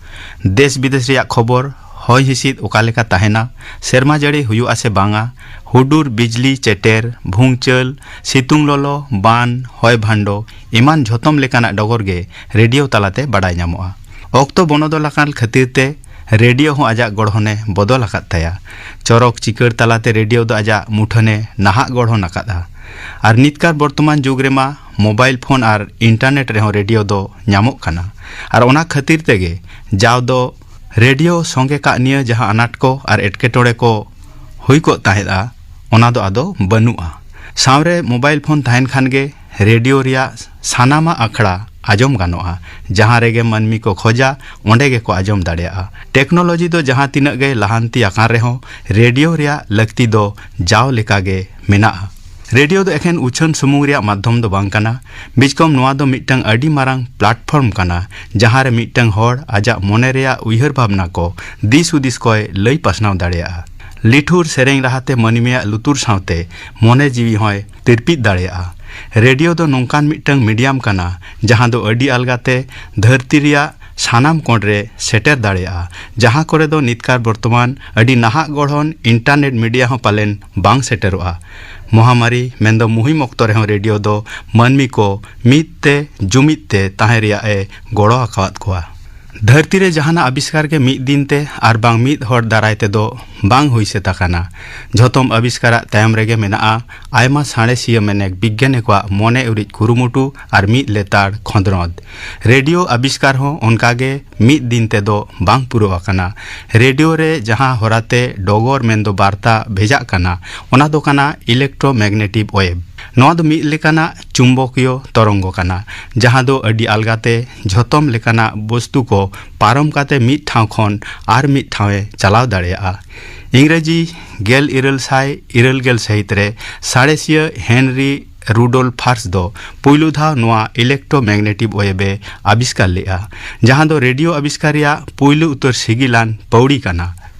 ᱫᱮᱥ ᱵᱤᱫᱮᱥ ᱨᱮᱭᱟᱜ ᱠᱷᱚᱵᱚᱨ, ᱦᱚᱭ ᱦᱤᱸᱥᱤᱫ ᱚᱠᱟ ᱞᱮᱠᱟ ᱛᱟᱦᱮᱱᱟ, ᱥᱮᱨᱢᱟ ᱡᱟᱹᱲᱤ ᱦᱩᱭᱩᱜᱼᱟ ᱥᱮ ᱵᱟᱝᱟ, ᱦᱩᱰᱩᱨ ᱵᱤᱡᱽᱞᱤ ᱪᱮᱴᱮᱨ, ᱵᱷᱩᱝᱪᱟᱹᱞ, ᱥᱤᱛᱩᱝ ᱞᱚᱞᱚ, ᱵᱟᱱ, ᱦᱚᱭ ᱵᱷᱟᱱᱰᱚ ᱮᱢᱟᱱ ᱡᱷᱚᱛᱚᱢ ᱞᱮᱠᱟᱱᱟᱜ ᱰᱚᱜᱚᱨ ᱜᱮ ᱨᱮᱰᱤᱭᱳ ᱛᱟᱞᱟᱛᱮ ᱵᱟᱰᱟᱭ ᱧᱟᱢᱚᱜᱼᱟ᱾ ᱚᱠᱛᱚ ᱵᱚᱱᱚᱫᱚᱞ ᱟᱠᱟᱱ ᱠᱷᱟᱹᱛᱤᱨ ᱛᱮ ᱨᱮᱰᱤᱭᱳ ᱦᱚᱸ ᱟᱡᱟᱜ ᱜᱚᱲᱦᱚᱱᱮ ᱵᱚᱫᱚᱞ ᱟᱠᱟᱫ ᱛᱟᱭᱟ᱾ ᱪᱚᱨᱚᱠ ᱪᱤᱠᱟᱹᱲ ᱛᱟᱞᱟᱛᱮ ᱨᱮᱰᱤᱭᱳ ᱫᱚ ᱟᱡᱟᱜ ᱢᱩᱴᱷᱟᱹᱱᱮ ᱱᱟᱦᱟᱜ ᱜᱚᱲᱦᱚᱱ ᱟᱠᱟᱫᱼᱟ᱾ ᱟᱨ ᱱᱤᱛᱠᱟᱨ ᱵᱚᱨᱛᱚᱢᱟᱱ ᱡᱩᱜᱽ ᱨᱮᱢᱟ ᱢᱳᱵᱟᱭᱤᱞ ᱯᱷᱳᱱ ᱟᱨ ᱤᱱᱴᱟᱨᱱᱮᱴ ᱨᱮᱦᱚᱸ ᱨᱮᱰᱤᱭᱳ ᱫᱚ ᱧᱟᱢᱚᱜ ᱠᱟᱱᱟ᱾ ᱟᱨ ᱚᱱᱟ ᱠᱷᱟᱹᱛᱤᱨ ᱛᱮᱜᱮ ᱡᱟᱣ ᱫᱚ ᱨᱮᱰᱤᱭᱳ ᱥᱚᱸᱜᱮ ᱠᱟᱜ ᱱᱤᱭᱟᱹ ᱡᱟᱦᱟᱸ ᱟᱱᱟᱴ ᱠᱚ ᱟᱨ ᱮᱴᱠᱮᱴᱚᱬᱮ ᱠᱚ ᱦᱩᱭ ᱠᱚᱜ ᱛᱟᱦᱮᱸᱫᱼᱟ, ᱚᱱᱟ ᱫᱚ ᱟᱫᱚ ᱵᱟᱹᱱᱩᱜᱼᱟ᱾ ᱥᱟᱶᱨᱮ ᱢᱳᱵᱟᱭᱤᱞ ᱯᱷᱳᱱ ᱛᱟᱦᱮᱱ ᱠᱷᱟᱱ ᱜᱮ ᱨᱮᱰᱤᱭᱳ ᱨᱮᱭᱟᱜ ᱥᱟᱱᱟᱢᱟᱜ ᱟᱠᱷᱲᱟ ᱟᱸᱡᱚᱢ ᱜᱟᱱᱚᱜᱼᱟ᱾ ᱡᱟᱦᱟᱸ ᱨᱮᱜᱮ ᱢᱟᱹᱱᱢᱤ ᱠᱚ ᱠᱷᱚᱡᱟ, ᱚᱸᱰᱮ ᱜᱮᱠᱚ ᱟᱸᱡᱚᱢ ᱫᱟᱲᱮᱭᱟᱜᱼᱟ᱾ ᱴᱮᱠᱱᱳᱞᱚᱡᱤ ᱫᱚ ᱡᱟᱦᱟᱸ ᱛᱤᱱᱟᱹᱜ ᱜᱮ ᱞᱟᱦᱟᱱᱛᱤ ᱟᱠᱟᱱ ᱨᱮᱦᱚᱸ, ᱨᱮᱰᱤᱭᱳ ᱨᱮᱭᱟᱜ ᱞᱟᱹᱠᱛᱤ ᱫᱚ ᱡᱟᱣ ᱞᱮᱠᱟᱜᱮ ᱢᱮᱱᱟᱜᱼᱟ᱾ ᱨᱮᱰᱤᱭᱳ ᱫᱚ ᱮᱠᱷᱮᱱ ᱩᱪᱷᱟᱹᱱ ᱥᱩᱢᱩᱝ ᱨᱮᱭᱟᱜ ᱢᱟᱫᱽᱫᱷᱚᱢ ᱫᱚ ᱵᱟᱝ ᱠᱟᱱᱟ, ᱵᱤᱪᱠᱚᱢ ᱱᱚᱣᱟ ᱫᱚ ᱢᱤᱫᱴᱟᱝ ᱟᱹᱰᱤ ᱢᱟᱨᱟᱝ ᱯᱞᱟᱴᱯᱷᱚᱨᱢ ᱠᱟᱱᱟ, ᱡᱟᱦᱟᱸ ᱨᱮ ᱢᱤᱫᱴᱟᱝ ᱦᱚᱲ ᱟᱡᱟᱜ ᱢᱚᱱᱮ ᱨᱮᱭᱟᱜ ᱩᱭᱦᱟᱹᱨ ᱵᱷᱟᱵᱽᱱᱟ ᱠᱚ, ᱫᱤᱥ ᱦᱩᱫᱤᱥ ᱠᱚᱭ ᱞᱟᱹᱭ ᱯᱟᱥᱱᱟᱣ ᱫᱟᱲᱮᱭᱟᱜᱼᱟ᱾ ᱞᱤᱴᱷᱩᱨ ᱥᱮᱨᱮᱧ ᱨᱟᱦᱟᱛᱮ ᱢᱟᱹᱱᱢᱤᱭᱟᱜ ᱞᱩᱛᱩᱨ ᱥᱟᱶᱛᱮ ᱢᱚᱱᱮ ᱡᱤᱣᱤ ᱦᱚᱸᱭ ᱛᱤᱨᱯᱤᱫ ᱫᱟᱲᱮᱭᱟᱜᱼᱟ᱾ ᱨᱮᱰᱤᱭᱳ ᱫᱚ ᱱᱚᱝᱠᱟᱱ ᱢᱤᱫᱴᱟᱝ ᱢᱤᱰᱤᱭᱟᱢ ᱠᱟᱱᱟ, ᱡᱟᱦᱟᱸ ᱫᱚ ᱟᱹᱰᱤ ᱟᱞᱜᱟᱛᱮ ᱫᱷᱟᱹᱨᱛᱤ ᱨᱮᱭᱟᱜ ᱥᱟᱱᱟᱢ ᱠᱚᱬ ᱨᱮ ᱥᱮᱴᱮᱨ ᱫᱟᱲᱮᱭᱟᱜᱼᱟ, ᱡᱟᱦᱟᱸ ᱠᱚᱨᱮ ᱫᱚ ᱱᱤᱛᱠᱟᱨ ᱵᱚᱨᱛᱚᱢᱟᱱ ᱟᱹᱰᱤ ᱱᱟᱦᱟᱜ ᱜᱚᱲᱦᱚᱱ ᱤᱱᱴᱟᱨᱱᱮᱴ ᱢᱤᱰᱤᱭᱟ ᱦᱚᱸ ᱯᱟᱞᱮᱱ ᱵᱟᱝ ᱥᱮᱴᱮᱨᱚᱜᱼᱟ᱾ ᱢᱚᱦᱟᱢᱟᱨᱤ ᱢᱮᱱᱫᱚ ᱢᱩᱦᱤᱢ ᱚᱠᱛᱚ ᱨᱮᱦᱚᱸ ᱨᱮᱰᱤᱭᱳ ᱫᱚ ᱢᱟᱹᱱᱢᱤ ᱠᱚ ᱢᱤᱫ ᱛᱮ ᱡᱩᱢᱤᱫ ᱛᱮ ᱛᱟᱦᱮᱸ ᱨᱮᱭᱟᱜ ᱮ ᱜᱚᱲᱚ ᱟᱠᱟᱣᱟᱫ ᱠᱚᱣᱟ᱾ ᱫᱷᱟᱹᱨᱛᱤ ᱨᱮ ᱡᱟᱦᱟᱱᱟᱜ ᱟᱵᱤᱥᱠᱟᱨ ᱜᱮ ᱢᱤᱫ ᱫᱤᱱ ᱛᱮ ᱟᱨ ᱵᱟᱝ ᱢᱤᱫ ᱦᱚᱲ ᱫᱟᱨᱟᱭ ᱛᱮᱫᱚ ᱵᱟᱝ ᱦᱩᱭ ᱥᱟᱹᱛ ᱟᱠᱟᱱᱟ᱾ ᱡᱷᱚᱛᱚᱢ ᱟᱵᱤᱥᱠᱟᱨᱟᱜ ᱛᱟᱭᱚᱢ ᱨᱮᱜᱮ ᱢᱮᱱᱟᱜᱼᱟ ᱟᱭᱢᱟ ᱥᱟᱬᱮᱥᱤᱭᱟᱹ ᱢᱮᱱᱮᱠ ᱵᱤᱜᱽᱜᱟᱱᱤ ᱠᱚᱣᱟᱜ ᱢᱚᱱᱮ ᱩᱨᱤᱡ ᱠᱩᱨᱩᱢᱩᱴᱩ ᱟᱨ ᱢᱤᱫ ᱞᱮᱛᱟᱲ ᱠᱷᱚᱸᱫᱽᱨᱚᱸᱫᱽ᱾ ᱨᱮᱰᱤᱭᱳ ᱟᱵᱤᱥᱠᱟᱨ ᱦᱚᱸ ᱚᱱᱠᱟᱜᱮ ᱢᱤᱫ ᱫᱤᱱ ᱛᱮᱫᱚ ᱵᱟᱝ ᱯᱩᱨᱟᱹᱣ ᱟᱠᱟᱱᱟ᱾ ᱨᱮᱰᱤᱭᱳ ᱨᱮ ᱡᱟᱦᱟᱸ ᱦᱚᱨᱟᱛᱮ ᱰᱚᱜᱚᱨ ᱢᱮᱱᱫᱚ ᱵᱟᱨᱛᱟ ᱵᱷᱮᱡᱟᱜ ᱠᱟᱱᱟ, ᱚᱱᱟ ᱫᱚ ᱠᱟᱱᱟ ᱤᱞᱮᱠᱴᱨᱳᱢᱮᱜᱱᱮᱴᱤᱠ ᱳᱭᱮᱵᱷ᱾ ᱱᱚᱣᱟ ᱫᱚ ᱢᱤᱫ ᱞᱮᱠᱟᱱᱟᱜ ᱪᱩᱢᱵᱚᱠᱤᱭᱚ ᱛᱚᱨᱚᱝᱜᱚ ᱠᱟᱱᱟ, ᱡᱟᱦᱟᱸ ᱫᱚ ᱟᱹᱰᱤ ᱟᱞᱜᱟᱛᱮ ᱡᱷᱚᱛᱚᱢ ᱞᱮᱠᱟᱱᱟᱜ ᱵᱚᱥᱛᱩ ᱠᱚ ᱯᱟᱨᱚᱢ ᱠᱟᱛᱮ ᱢᱤᱫ ᱴᱷᱟᱶ ᱠᱷᱚᱱ ᱟᱨ ᱢᱤᱫ ᱴᱷᱟᱶ ᱮ ᱪᱟᱞᱟᱣ ᱫᱟᱲᱮᱭᱟᱜᱼᱟ᱾ ᱤᱝᱨᱮᱡᱤ ᱜᱮᱞ ᱤᱨᱟᱹᱞ ᱥᱟᱭ ᱤᱨᱟᱹᱞ ᱜᱮᱞ ᱥᱟᱹᱦᱤᱛ ᱨᱮ ᱥᱟᱬᱮᱥᱤᱭᱟᱹ ᱦᱮᱱᱨᱤ ᱨᱩᱰᱳᱞᱯᱷ ᱯᱷᱟᱨᱥ ᱫᱚ ᱯᱩᱭᱞᱩ ᱫᱷᱟᱣ ᱱᱚᱣᱟ ᱤᱞᱮᱠᱴᱨᱳᱢᱮᱜᱱᱮᱴᱤᱠ ᱳᱭᱮᱵᱷ ᱮ ᱟᱵᱤᱥᱠᱟᱨ ᱞᱮᱫᱼᱟ, ᱡᱟᱦᱟᱸ ᱫᱚ ᱨᱮᱰᱤᱭᱳ ᱟᱵᱤᱥᱠᱟᱨ ᱨᱮᱭᱟᱜ ᱯᱩᱭᱞᱩ ᱩᱛᱟᱹᱨ ᱥᱤᱜᱤᱞᱟᱱ ᱯᱟᱹᱣᱲᱤ ᱠᱟᱱᱟ᱾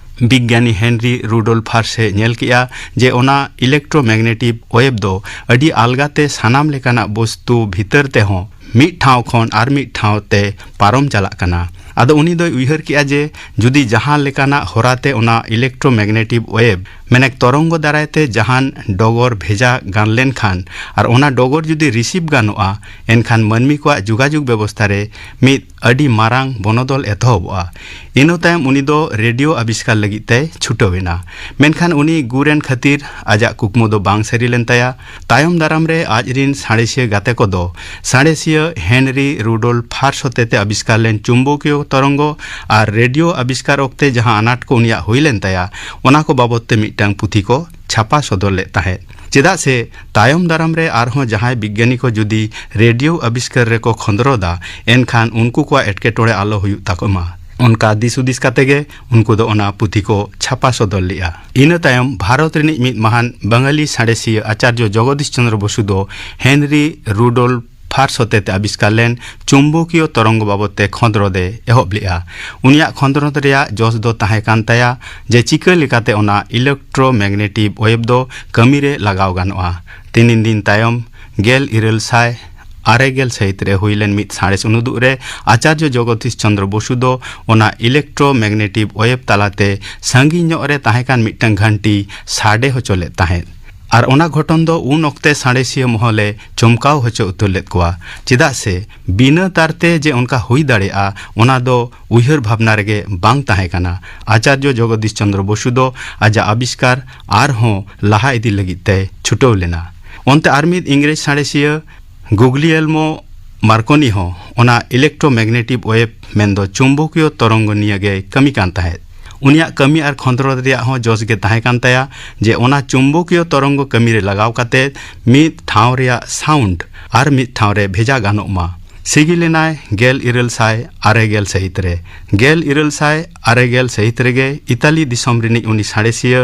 ᱵᱤᱜᱽᱜᱟᱱᱤ ᱦᱮᱱᱨᱤ ᱨᱩᱰᱳᱞᱯᱷ ᱯᱷᱟᱨᱥ ᱮ ᱧᱮᱞ ᱠᱮᱫᱼᱟ ᱡᱮ ᱚᱱᱟ ᱤᱞᱮᱠᱴᱨᱳᱢᱮᱜᱱᱮᱴᱤᱠ ᱳᱭᱮᱵᱷ ᱫᱚ ᱟᱹᱰᱤ ᱟᱞᱜᱟᱛᱮ ᱥᱟᱱᱟᱢ ᱞᱮᱠᱟᱱᱟᱜ ᱵᱚᱥᱛᱩ ᱵᱷᱤᱛᱟᱹᱨ ᱛᱮᱦᱚᱸ ᱢᱤᱫ ᱴᱷᱟᱶ ᱠᱷᱚᱱ ᱟᱨ ᱢᱤᱫ ᱴᱷᱟᱶ ᱛᱮ ᱯᱟᱨᱚᱢ ᱪᱟᱞᱟᱜ ᱠᱟᱱᱟ᱾ ᱟᱫᱚ ᱩᱱᱤ ᱫᱚᱭ ᱩᱭᱦᱟᱹᱨ ᱠᱮᱫᱼᱟ ᱡᱮ ᱡᱩᱫᱤ ᱡᱟᱦᱟᱸ ᱞᱮᱠᱟᱱᱟᱜ ᱦᱚᱨᱟᱛᱮ ᱚᱱᱟ ᱤᱞᱮᱠᱴᱨᱳᱢᱮᱜᱱᱮᱴᱤᱠ ᱳᱭᱮᱵᱷ, ᱢᱮᱱᱮᱠ ᱛᱚᱨᱚᱝᱜᱚ ᱫᱟᱨᱟᱭ ᱛᱮ ᱡᱟᱦᱟᱱ ᱰᱚᱜᱚᱨ ᱵᱷᱮᱡᱟ ᱜᱟᱱ ᱞᱮᱱᱠᱷᱟᱱ ᱟᱨ ᱚᱱᱟ ᱰᱚᱜᱚᱨ ᱡᱩᱫᱤ ᱨᱤᱥᱤᱵᱷ ᱜᱟᱱᱚᱜᱼᱟ, ᱮᱱᱠᱷᱟᱱ ᱢᱟᱹᱱᱢᱤ ᱠᱚᱣᱟᱜ ᱡᱳᱜᱟᱡᱳᱜᱽ ᱵᱮᱵᱚᱥᱛᱷᱟ ᱨᱮ ᱢᱤᱫ ᱟᱹᱰᱤ ᱢᱟᱨᱟᱝ ᱵᱚᱱᱚᱫᱚᱞ ᱮᱛᱚᱦᱚᱵᱚᱜᱼᱟ᱾ ᱤᱱᱟᱹ ᱛᱟᱭᱚᱢ ᱩᱱᱤ ᱫᱚ ᱨᱮᱰᱤᱭᱳ ᱟᱵᱤᱥᱠᱟᱨ ᱞᱟᱹᱜᱤᱫ ᱛᱮᱭ ᱪᱷᱩᱴᱟᱹᱣ ᱮᱱᱟ᱾ ᱢᱮᱱᱠᱷᱟᱱ ᱩᱱᱤ ᱜᱩᱨ ᱮᱱ ᱠᱷᱟᱹᱛᱤᱨ ᱟᱡᱟᱜ ᱠᱩᱠᱢᱩ ᱫᱚ ᱵᱟᱝ ᱥᱟᱹᱨᱤ ᱞᱮᱱ ᱛᱟᱭᱟ᱾ ᱛᱟᱭᱚᱢ ᱫᱟᱨᱟᱢ ᱨᱮ ᱟᱡ ᱨᱤᱱ ᱥᱟᱬᱮᱥᱤᱭᱟᱹ ᱜᱟᱛᱮ ᱠᱚᱫᱚ ᱥᱟᱬᱮᱥᱤᱭᱟᱹ ᱦᱮᱱᱨᱤ ᱨᱩᱰᱳᱞᱯᱷ ᱯᱷᱟᱨᱥ ᱦᱚᱛᱮᱛᱮ ᱟᱵᱤᱥᱠᱟᱨ ᱞᱮᱱ ᱪᱩᱢᱵᱚᱠᱤᱭᱚ ᱛᱚᱨᱚᱝᱜᱚ ᱟᱨ ᱨᱮᱰᱤᱭᱳ ᱟᱵᱤᱥᱠᱟᱨ ᱚᱠᱛᱮ ᱡᱟᱦᱟᱸ ᱟᱱᱟᱴ ᱠᱚ ᱩᱱᱤᱭᱟᱜ ᱦᱩᱭ ᱞᱮᱱ ᱛᱟᱭᱟ, ᱚᱱᱟ ᱠᱚ ᱵᱟᱵᱚᱛ ᱛᱮ ᱢᱤᱫᱴᱟᱝ ᱯᱩᱛᱷᱤ ᱠᱚ ᱪᱷᱟᱯᱟ ᱥᱚᱫᱚᱨ ᱞᱮᱫ ᱛᱟᱦᱮᱸᱫ᱾ ᱪᱮᱫᱟᱜ ᱥᱮ ᱛᱟᱭᱚᱢ ᱫᱟᱨᱟᱢ ᱨᱮ ᱟᱨᱦᱚᱸ ᱡᱟᱦᱟᱸᱭ ᱵᱤᱜᱽᱜᱟᱱᱤ ᱠᱚ ᱡᱩᱫᱤ ᱨᱮᱰᱤᱭᱳ ᱟᱵᱤᱥᱠᱟᱨ ᱨᱮᱠᱚ ᱠᱷᱚᱸᱫᱽᱨᱚᱸᱫᱟ, ᱮᱱᱠᱷᱟᱱ ᱩᱱᱠᱩ ᱠᱚᱣᱟᱜ ᱮᱴᱠᱮᱴᱚᱬᱮ ᱟᱞᱚ ᱦᱩᱭᱩᱜ ᱛᱟᱠᱚ ᱢᱟ᱾ ᱚᱱᱠᱟ ᱫᱤᱥ ᱦᱩᱫᱤᱥ ᱠᱟᱛᱮ ᱜᱮ ᱩᱱᱠᱩ ᱫᱚ ᱚᱱᱟ ᱯᱩᱛᱷᱤ ᱠᱚ ᱪᱷᱟᱯᱟ ᱥᱚᱫᱚᱨ ᱞᱮᱫᱼᱟ᱾ ᱤᱱᱟᱹ ᱛᱟᱭᱚᱢ ᱵᱷᱟᱨᱚᱛ ᱨᱤᱱᱤᱡ ᱢᱤᱫ ᱢᱟᱦᱟᱱ ᱵᱟᱝᱟᱞᱤ ᱥᱟᱬᱮᱥᱤᱭᱟᱹ ᱟᱪᱟᱨᱡᱚ ᱡᱚᱜᱚᱫᱤᱥ ᱪᱚᱸᱫᱽᱨᱚ ᱵᱚᱥᱩ ᱫᱚ ᱦᱮᱱᱨᱤ ᱨᱩᱰᱳᱞᱯᱷ ᱯᱷᱟᱨᱥ ᱦᱚᱛᱮᱛᱮ ᱟᱵᱤᱥᱠᱟᱨ ᱞᱮᱱ ᱪᱩᱢᱵᱚᱠᱤᱭᱚ ᱛᱚᱨᱚᱝᱜᱚ ᱵᱟᱵᱚᱛ ᱛᱮ ᱠᱷᱚᱸᱫᱽᱨᱚᱸᱫ ᱮ ᱮᱦᱚᱵ ᱞᱮᱫᱼᱟ᱾ ᱩᱱᱤᱭᱟᱜ ᱠᱷᱚᱸᱫᱽᱨᱚᱸᱫ ᱨᱮᱭᱟᱜ ᱡᱚᱥ ᱫᱚ ᱛᱟᱦᱮᱸ ᱠᱟᱱ ᱛᱟᱭᱟ ᱡᱮ ᱪᱤᱠᱟᱹ ᱞᱮᱠᱟᱛᱮ ᱚᱱᱟ electromagnetic wave ᱫᱚ ᱠᱟᱹᱢᱤ ᱨᱮ ᱞᱟᱜᱟᱣ ᱜᱟᱱᱚᱜᱼᱟ᱾ ᱛᱤᱱᱤᱱ ᱫᱤᱱ ᱛᱟᱭᱚᱢ, ᱜᱮᱞ ᱤᱨᱟᱹᱞ ᱥᱟᱭ ᱟᱨᱮ ᱜᱮᱞ ᱥᱟᱹᱦᱤᱛ ᱨᱮ ᱦᱩᱭ ᱞᱮᱱ ᱢᱤᱫ ᱥᱟᱬᱮᱥ ᱩᱱᱩᱫᱩᱜ ᱨᱮ ᱟᱪᱟᱨᱡᱚ ᱡᱚᱜᱚᱫᱤᱥ ᱪᱚᱸᱫᱽᱨᱚ ᱵᱚᱥᱩ ᱫᱚ ᱚᱱᱟ electromagnetic wave ᱛᱟᱞᱟᱛᱮ ᱥᱟᱺᱜᱤᱧ ᱧᱚᱜ ᱨᱮ ᱛᱟᱦᱮᱸ ᱠᱟᱱ ᱢᱤᱫᱴᱟᱝ ᱜᱷᱟᱱᱴᱤ ᱥᱟᱰᱮ ᱦᱚᱪᱚ ᱞᱮᱫ ᱛᱟᱦᱮᱸᱫ᱾ ᱟᱨ ᱚᱱᱟ ᱜᱷᱚᱴᱚᱱ ᱫᱚ ᱩᱱ ᱚᱠᱛᱮ ᱥᱟᱬᱮᱥᱤᱭᱟᱹ ᱢᱚᱦᱚᱞᱮ ᱪᱚᱢᱠᱟᱣ ᱦᱚᱪᱚ ᱩᱛᱟᱹᱨ ᱞᱮᱫ ᱠᱚᱣᱟ, ᱪᱮᱫᱟᱜ ᱥᱮ ᱵᱤᱱᱟᱹ ᱛᱟᱨᱛᱮ ᱡᱮ ᱚᱱᱠᱟ ᱦᱩᱭ ᱫᱟᱲᱮᱭᱟᱜᱼᱟ, ᱚᱱᱟ ᱫᱚ ᱩᱭᱦᱟᱹᱨ ᱵᱷᱟᱵᱽᱱᱟ ᱨᱮᱜᱮ ᱵᱟᱝ ᱛᱟᱦᱮᱸ ᱠᱟᱱᱟ᱾ ᱟᱪᱟᱨᱡᱚ ᱡᱚᱜᱚᱫᱤᱥ ᱪᱚᱸᱫᱽᱨᱚ ᱵᱚᱥᱩ ᱫᱚ ᱟᱡᱟᱜ ᱟᱵᱤᱥᱠᱟᱨ ᱟᱨᱦᱚᱸ ᱞᱟᱦᱟ ᱤᱫᱤ ᱞᱟᱹᱜᱤᱫ ᱛᱮᱭ ᱪᱷᱩᱴᱟᱹᱣ ᱞᱮᱱᱟ᱾ ᱚᱱᱛᱮ ᱟᱨ ᱢᱤᱫ ᱤᱝᱨᱮᱡᱽ ᱥᱟᱬᱮᱥᱤᱭᱟᱹ ᱜᱩᱜᱽᱞᱤᱭᱮᱞᱢᱳ ᱢᱟᱨᱠᱳᱱᱤ ᱦᱚᱸ ᱚᱱᱟ electromagnetic wave ᱢᱮᱱᱫᱚ ᱪᱩᱢᱵᱚᱠᱤᱭᱚ ᱛᱚᱨᱚᱝᱜᱚ ᱱᱤᱭᱟᱹ ᱜᱮᱭ ᱠᱟᱹᱢᱤ ᱠᱟᱱ ᱛᱟᱦᱮᱸᱫ᱾ ᱩᱱᱤᱭᱟᱜ ᱠᱟᱹᱢᱤ ᱟᱨ ᱠᱷᱚᱸᱫᱽᱨᱚᱸᱫ ᱨᱮᱭᱟᱜ ᱦᱚᱸ ᱡᱚᱥ ᱜᱮ ᱛᱟᱦᱮᱸ ᱠᱟᱱ ᱛᱟᱭᱟ ᱡᱮ ᱚᱱᱟ ᱪᱩᱢᱵᱚᱠᱤᱭᱚ ᱛᱚᱨᱚᱝᱜᱚ ᱠᱟᱹᱢᱤ ᱨᱮ ᱞᱟᱜᱟᱣ ᱠᱟᱛᱮ ᱢᱤᱫ ᱴᱷᱟᱶ ᱨᱮᱭᱟᱜ sound ᱟᱨ ᱢᱤᱫ ᱴᱷᱟᱶ ᱨᱮ ᱵᱷᱮᱡᱟ ᱜᱟᱱᱚᱜ ᱢᱟ᱾ ᱥᱤᱜᱤᱞ ᱮᱱᱟᱭ ᱜᱮᱞ ᱤᱨᱟᱹᱞ ᱥᱟᱭ ᱟᱨᱮ ᱜᱮᱞ ᱥᱟᱹᱦᱤᱛ ᱨᱮ᱾ ᱜᱮᱞ ᱤᱨᱟᱹᱞ ᱥᱟᱭ ᱟᱨᱮ ᱜᱮᱞ ᱥᱟᱹᱦᱤᱛ ᱨᱮᱜᱮ ᱤᱛᱟᱞᱤ ᱫᱤᱥᱚᱢ ᱨᱤᱱᱤᱡ ᱩᱱᱤ ᱥᱟᱬᱮᱥᱤᱭᱟᱹ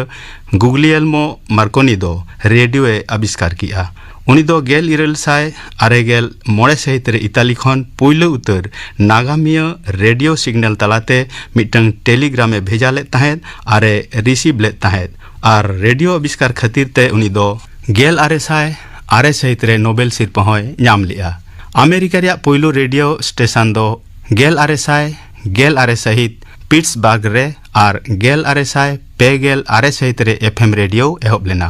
ᱜᱩᱜᱽᱞᱤᱭᱮᱞᱢᱳ ᱢᱟᱨᱠᱳᱱᱤ ᱫᱚ ᱨᱮᱰᱤᱭᱳ ᱮ ᱟᱵᱤᱥᱠᱟᱨ ᱠᱮᱫᱼᱟ᱾ ᱩᱱᱤ ᱫᱚ ᱜᱮᱞ ᱤᱨᱟᱹᱞ ᱥᱟᱭ ᱟᱨᱮ ᱜᱮᱞ ᱢᱚᱬᱮ ᱥᱟᱹᱦᱤᱛ ᱨᱮ ᱤᱛᱟᱞᱤ ᱠᱷᱚᱱ ᱯᱩᱭᱞᱩ ᱩᱛᱟᱹᱨ ᱱᱟᱜᱟᱢᱤᱭᱟᱹ ᱨᱮᱰᱤᱭᱳ ᱥᱤᱜᱽᱱᱟᱞ ᱛᱟᱞᱟᱛᱮ ᱢᱤᱫᱴᱟᱝ ᱴᱮᱞᱤᱜᱨᱟᱢ ᱮ ᱵᱷᱮᱡᱟ ᱞᱮᱫ ᱛᱟᱦᱮᱸᱫ ᱟᱨ ᱮ ᱨᱤᱥᱤᱵᱷ ᱞᱮᱫ ᱛᱟᱦᱮᱸᱫ᱾ ᱟᱨ ᱨᱮᱰᱤᱭᱳ ᱟᱵᱤᱥᱠᱟᱨ ᱠᱷᱟᱹᱛᱤᱨ ᱛᱮ ᱩᱱᱤ ᱫᱚ ᱜᱮᱞ ᱟᱨᱮ ᱥᱟᱭ ᱟᱨᱮ ᱥᱟᱹᱦᱤᱛ ᱨᱮ ᱱᱳᱵᱮᱞ ᱥᱤᱨᱯᱟᱹ ᱦᱚᱸᱭ ᱧᱟᱢ ᱞᱮᱫᱼᱟ᱾ ᱟᱢᱮᱨᱤᱠᱟ ᱨᱮᱭᱟᱜ ᱯᱩᱭᱞᱩ ᱨᱮᱰᱤᱭᱳ ᱥᱴᱮᱥᱚᱱ ᱫᱚ ᱜᱮᱞ ᱟᱨᱮ ᱥᱟᱭ ᱜᱮᱞ ᱟᱨᱮ ᱥᱟᱹᱦᱤᱛ ᱯᱤᱴᱥᱵᱟᱨᱜ ᱨᱮ ᱟᱨ ᱜᱮᱞ ᱟᱨᱮ ᱥᱟᱭ ᱯᱮ ᱜᱮᱞ ᱟᱨᱮ ᱥᱟᱹᱦᱤᱛ ᱨᱮ ᱮᱯᱷ ᱮᱢ ᱨᱮᱰᱤᱭᱳ ᱮᱦᱚᱵ ᱞᱮᱱᱟ᱾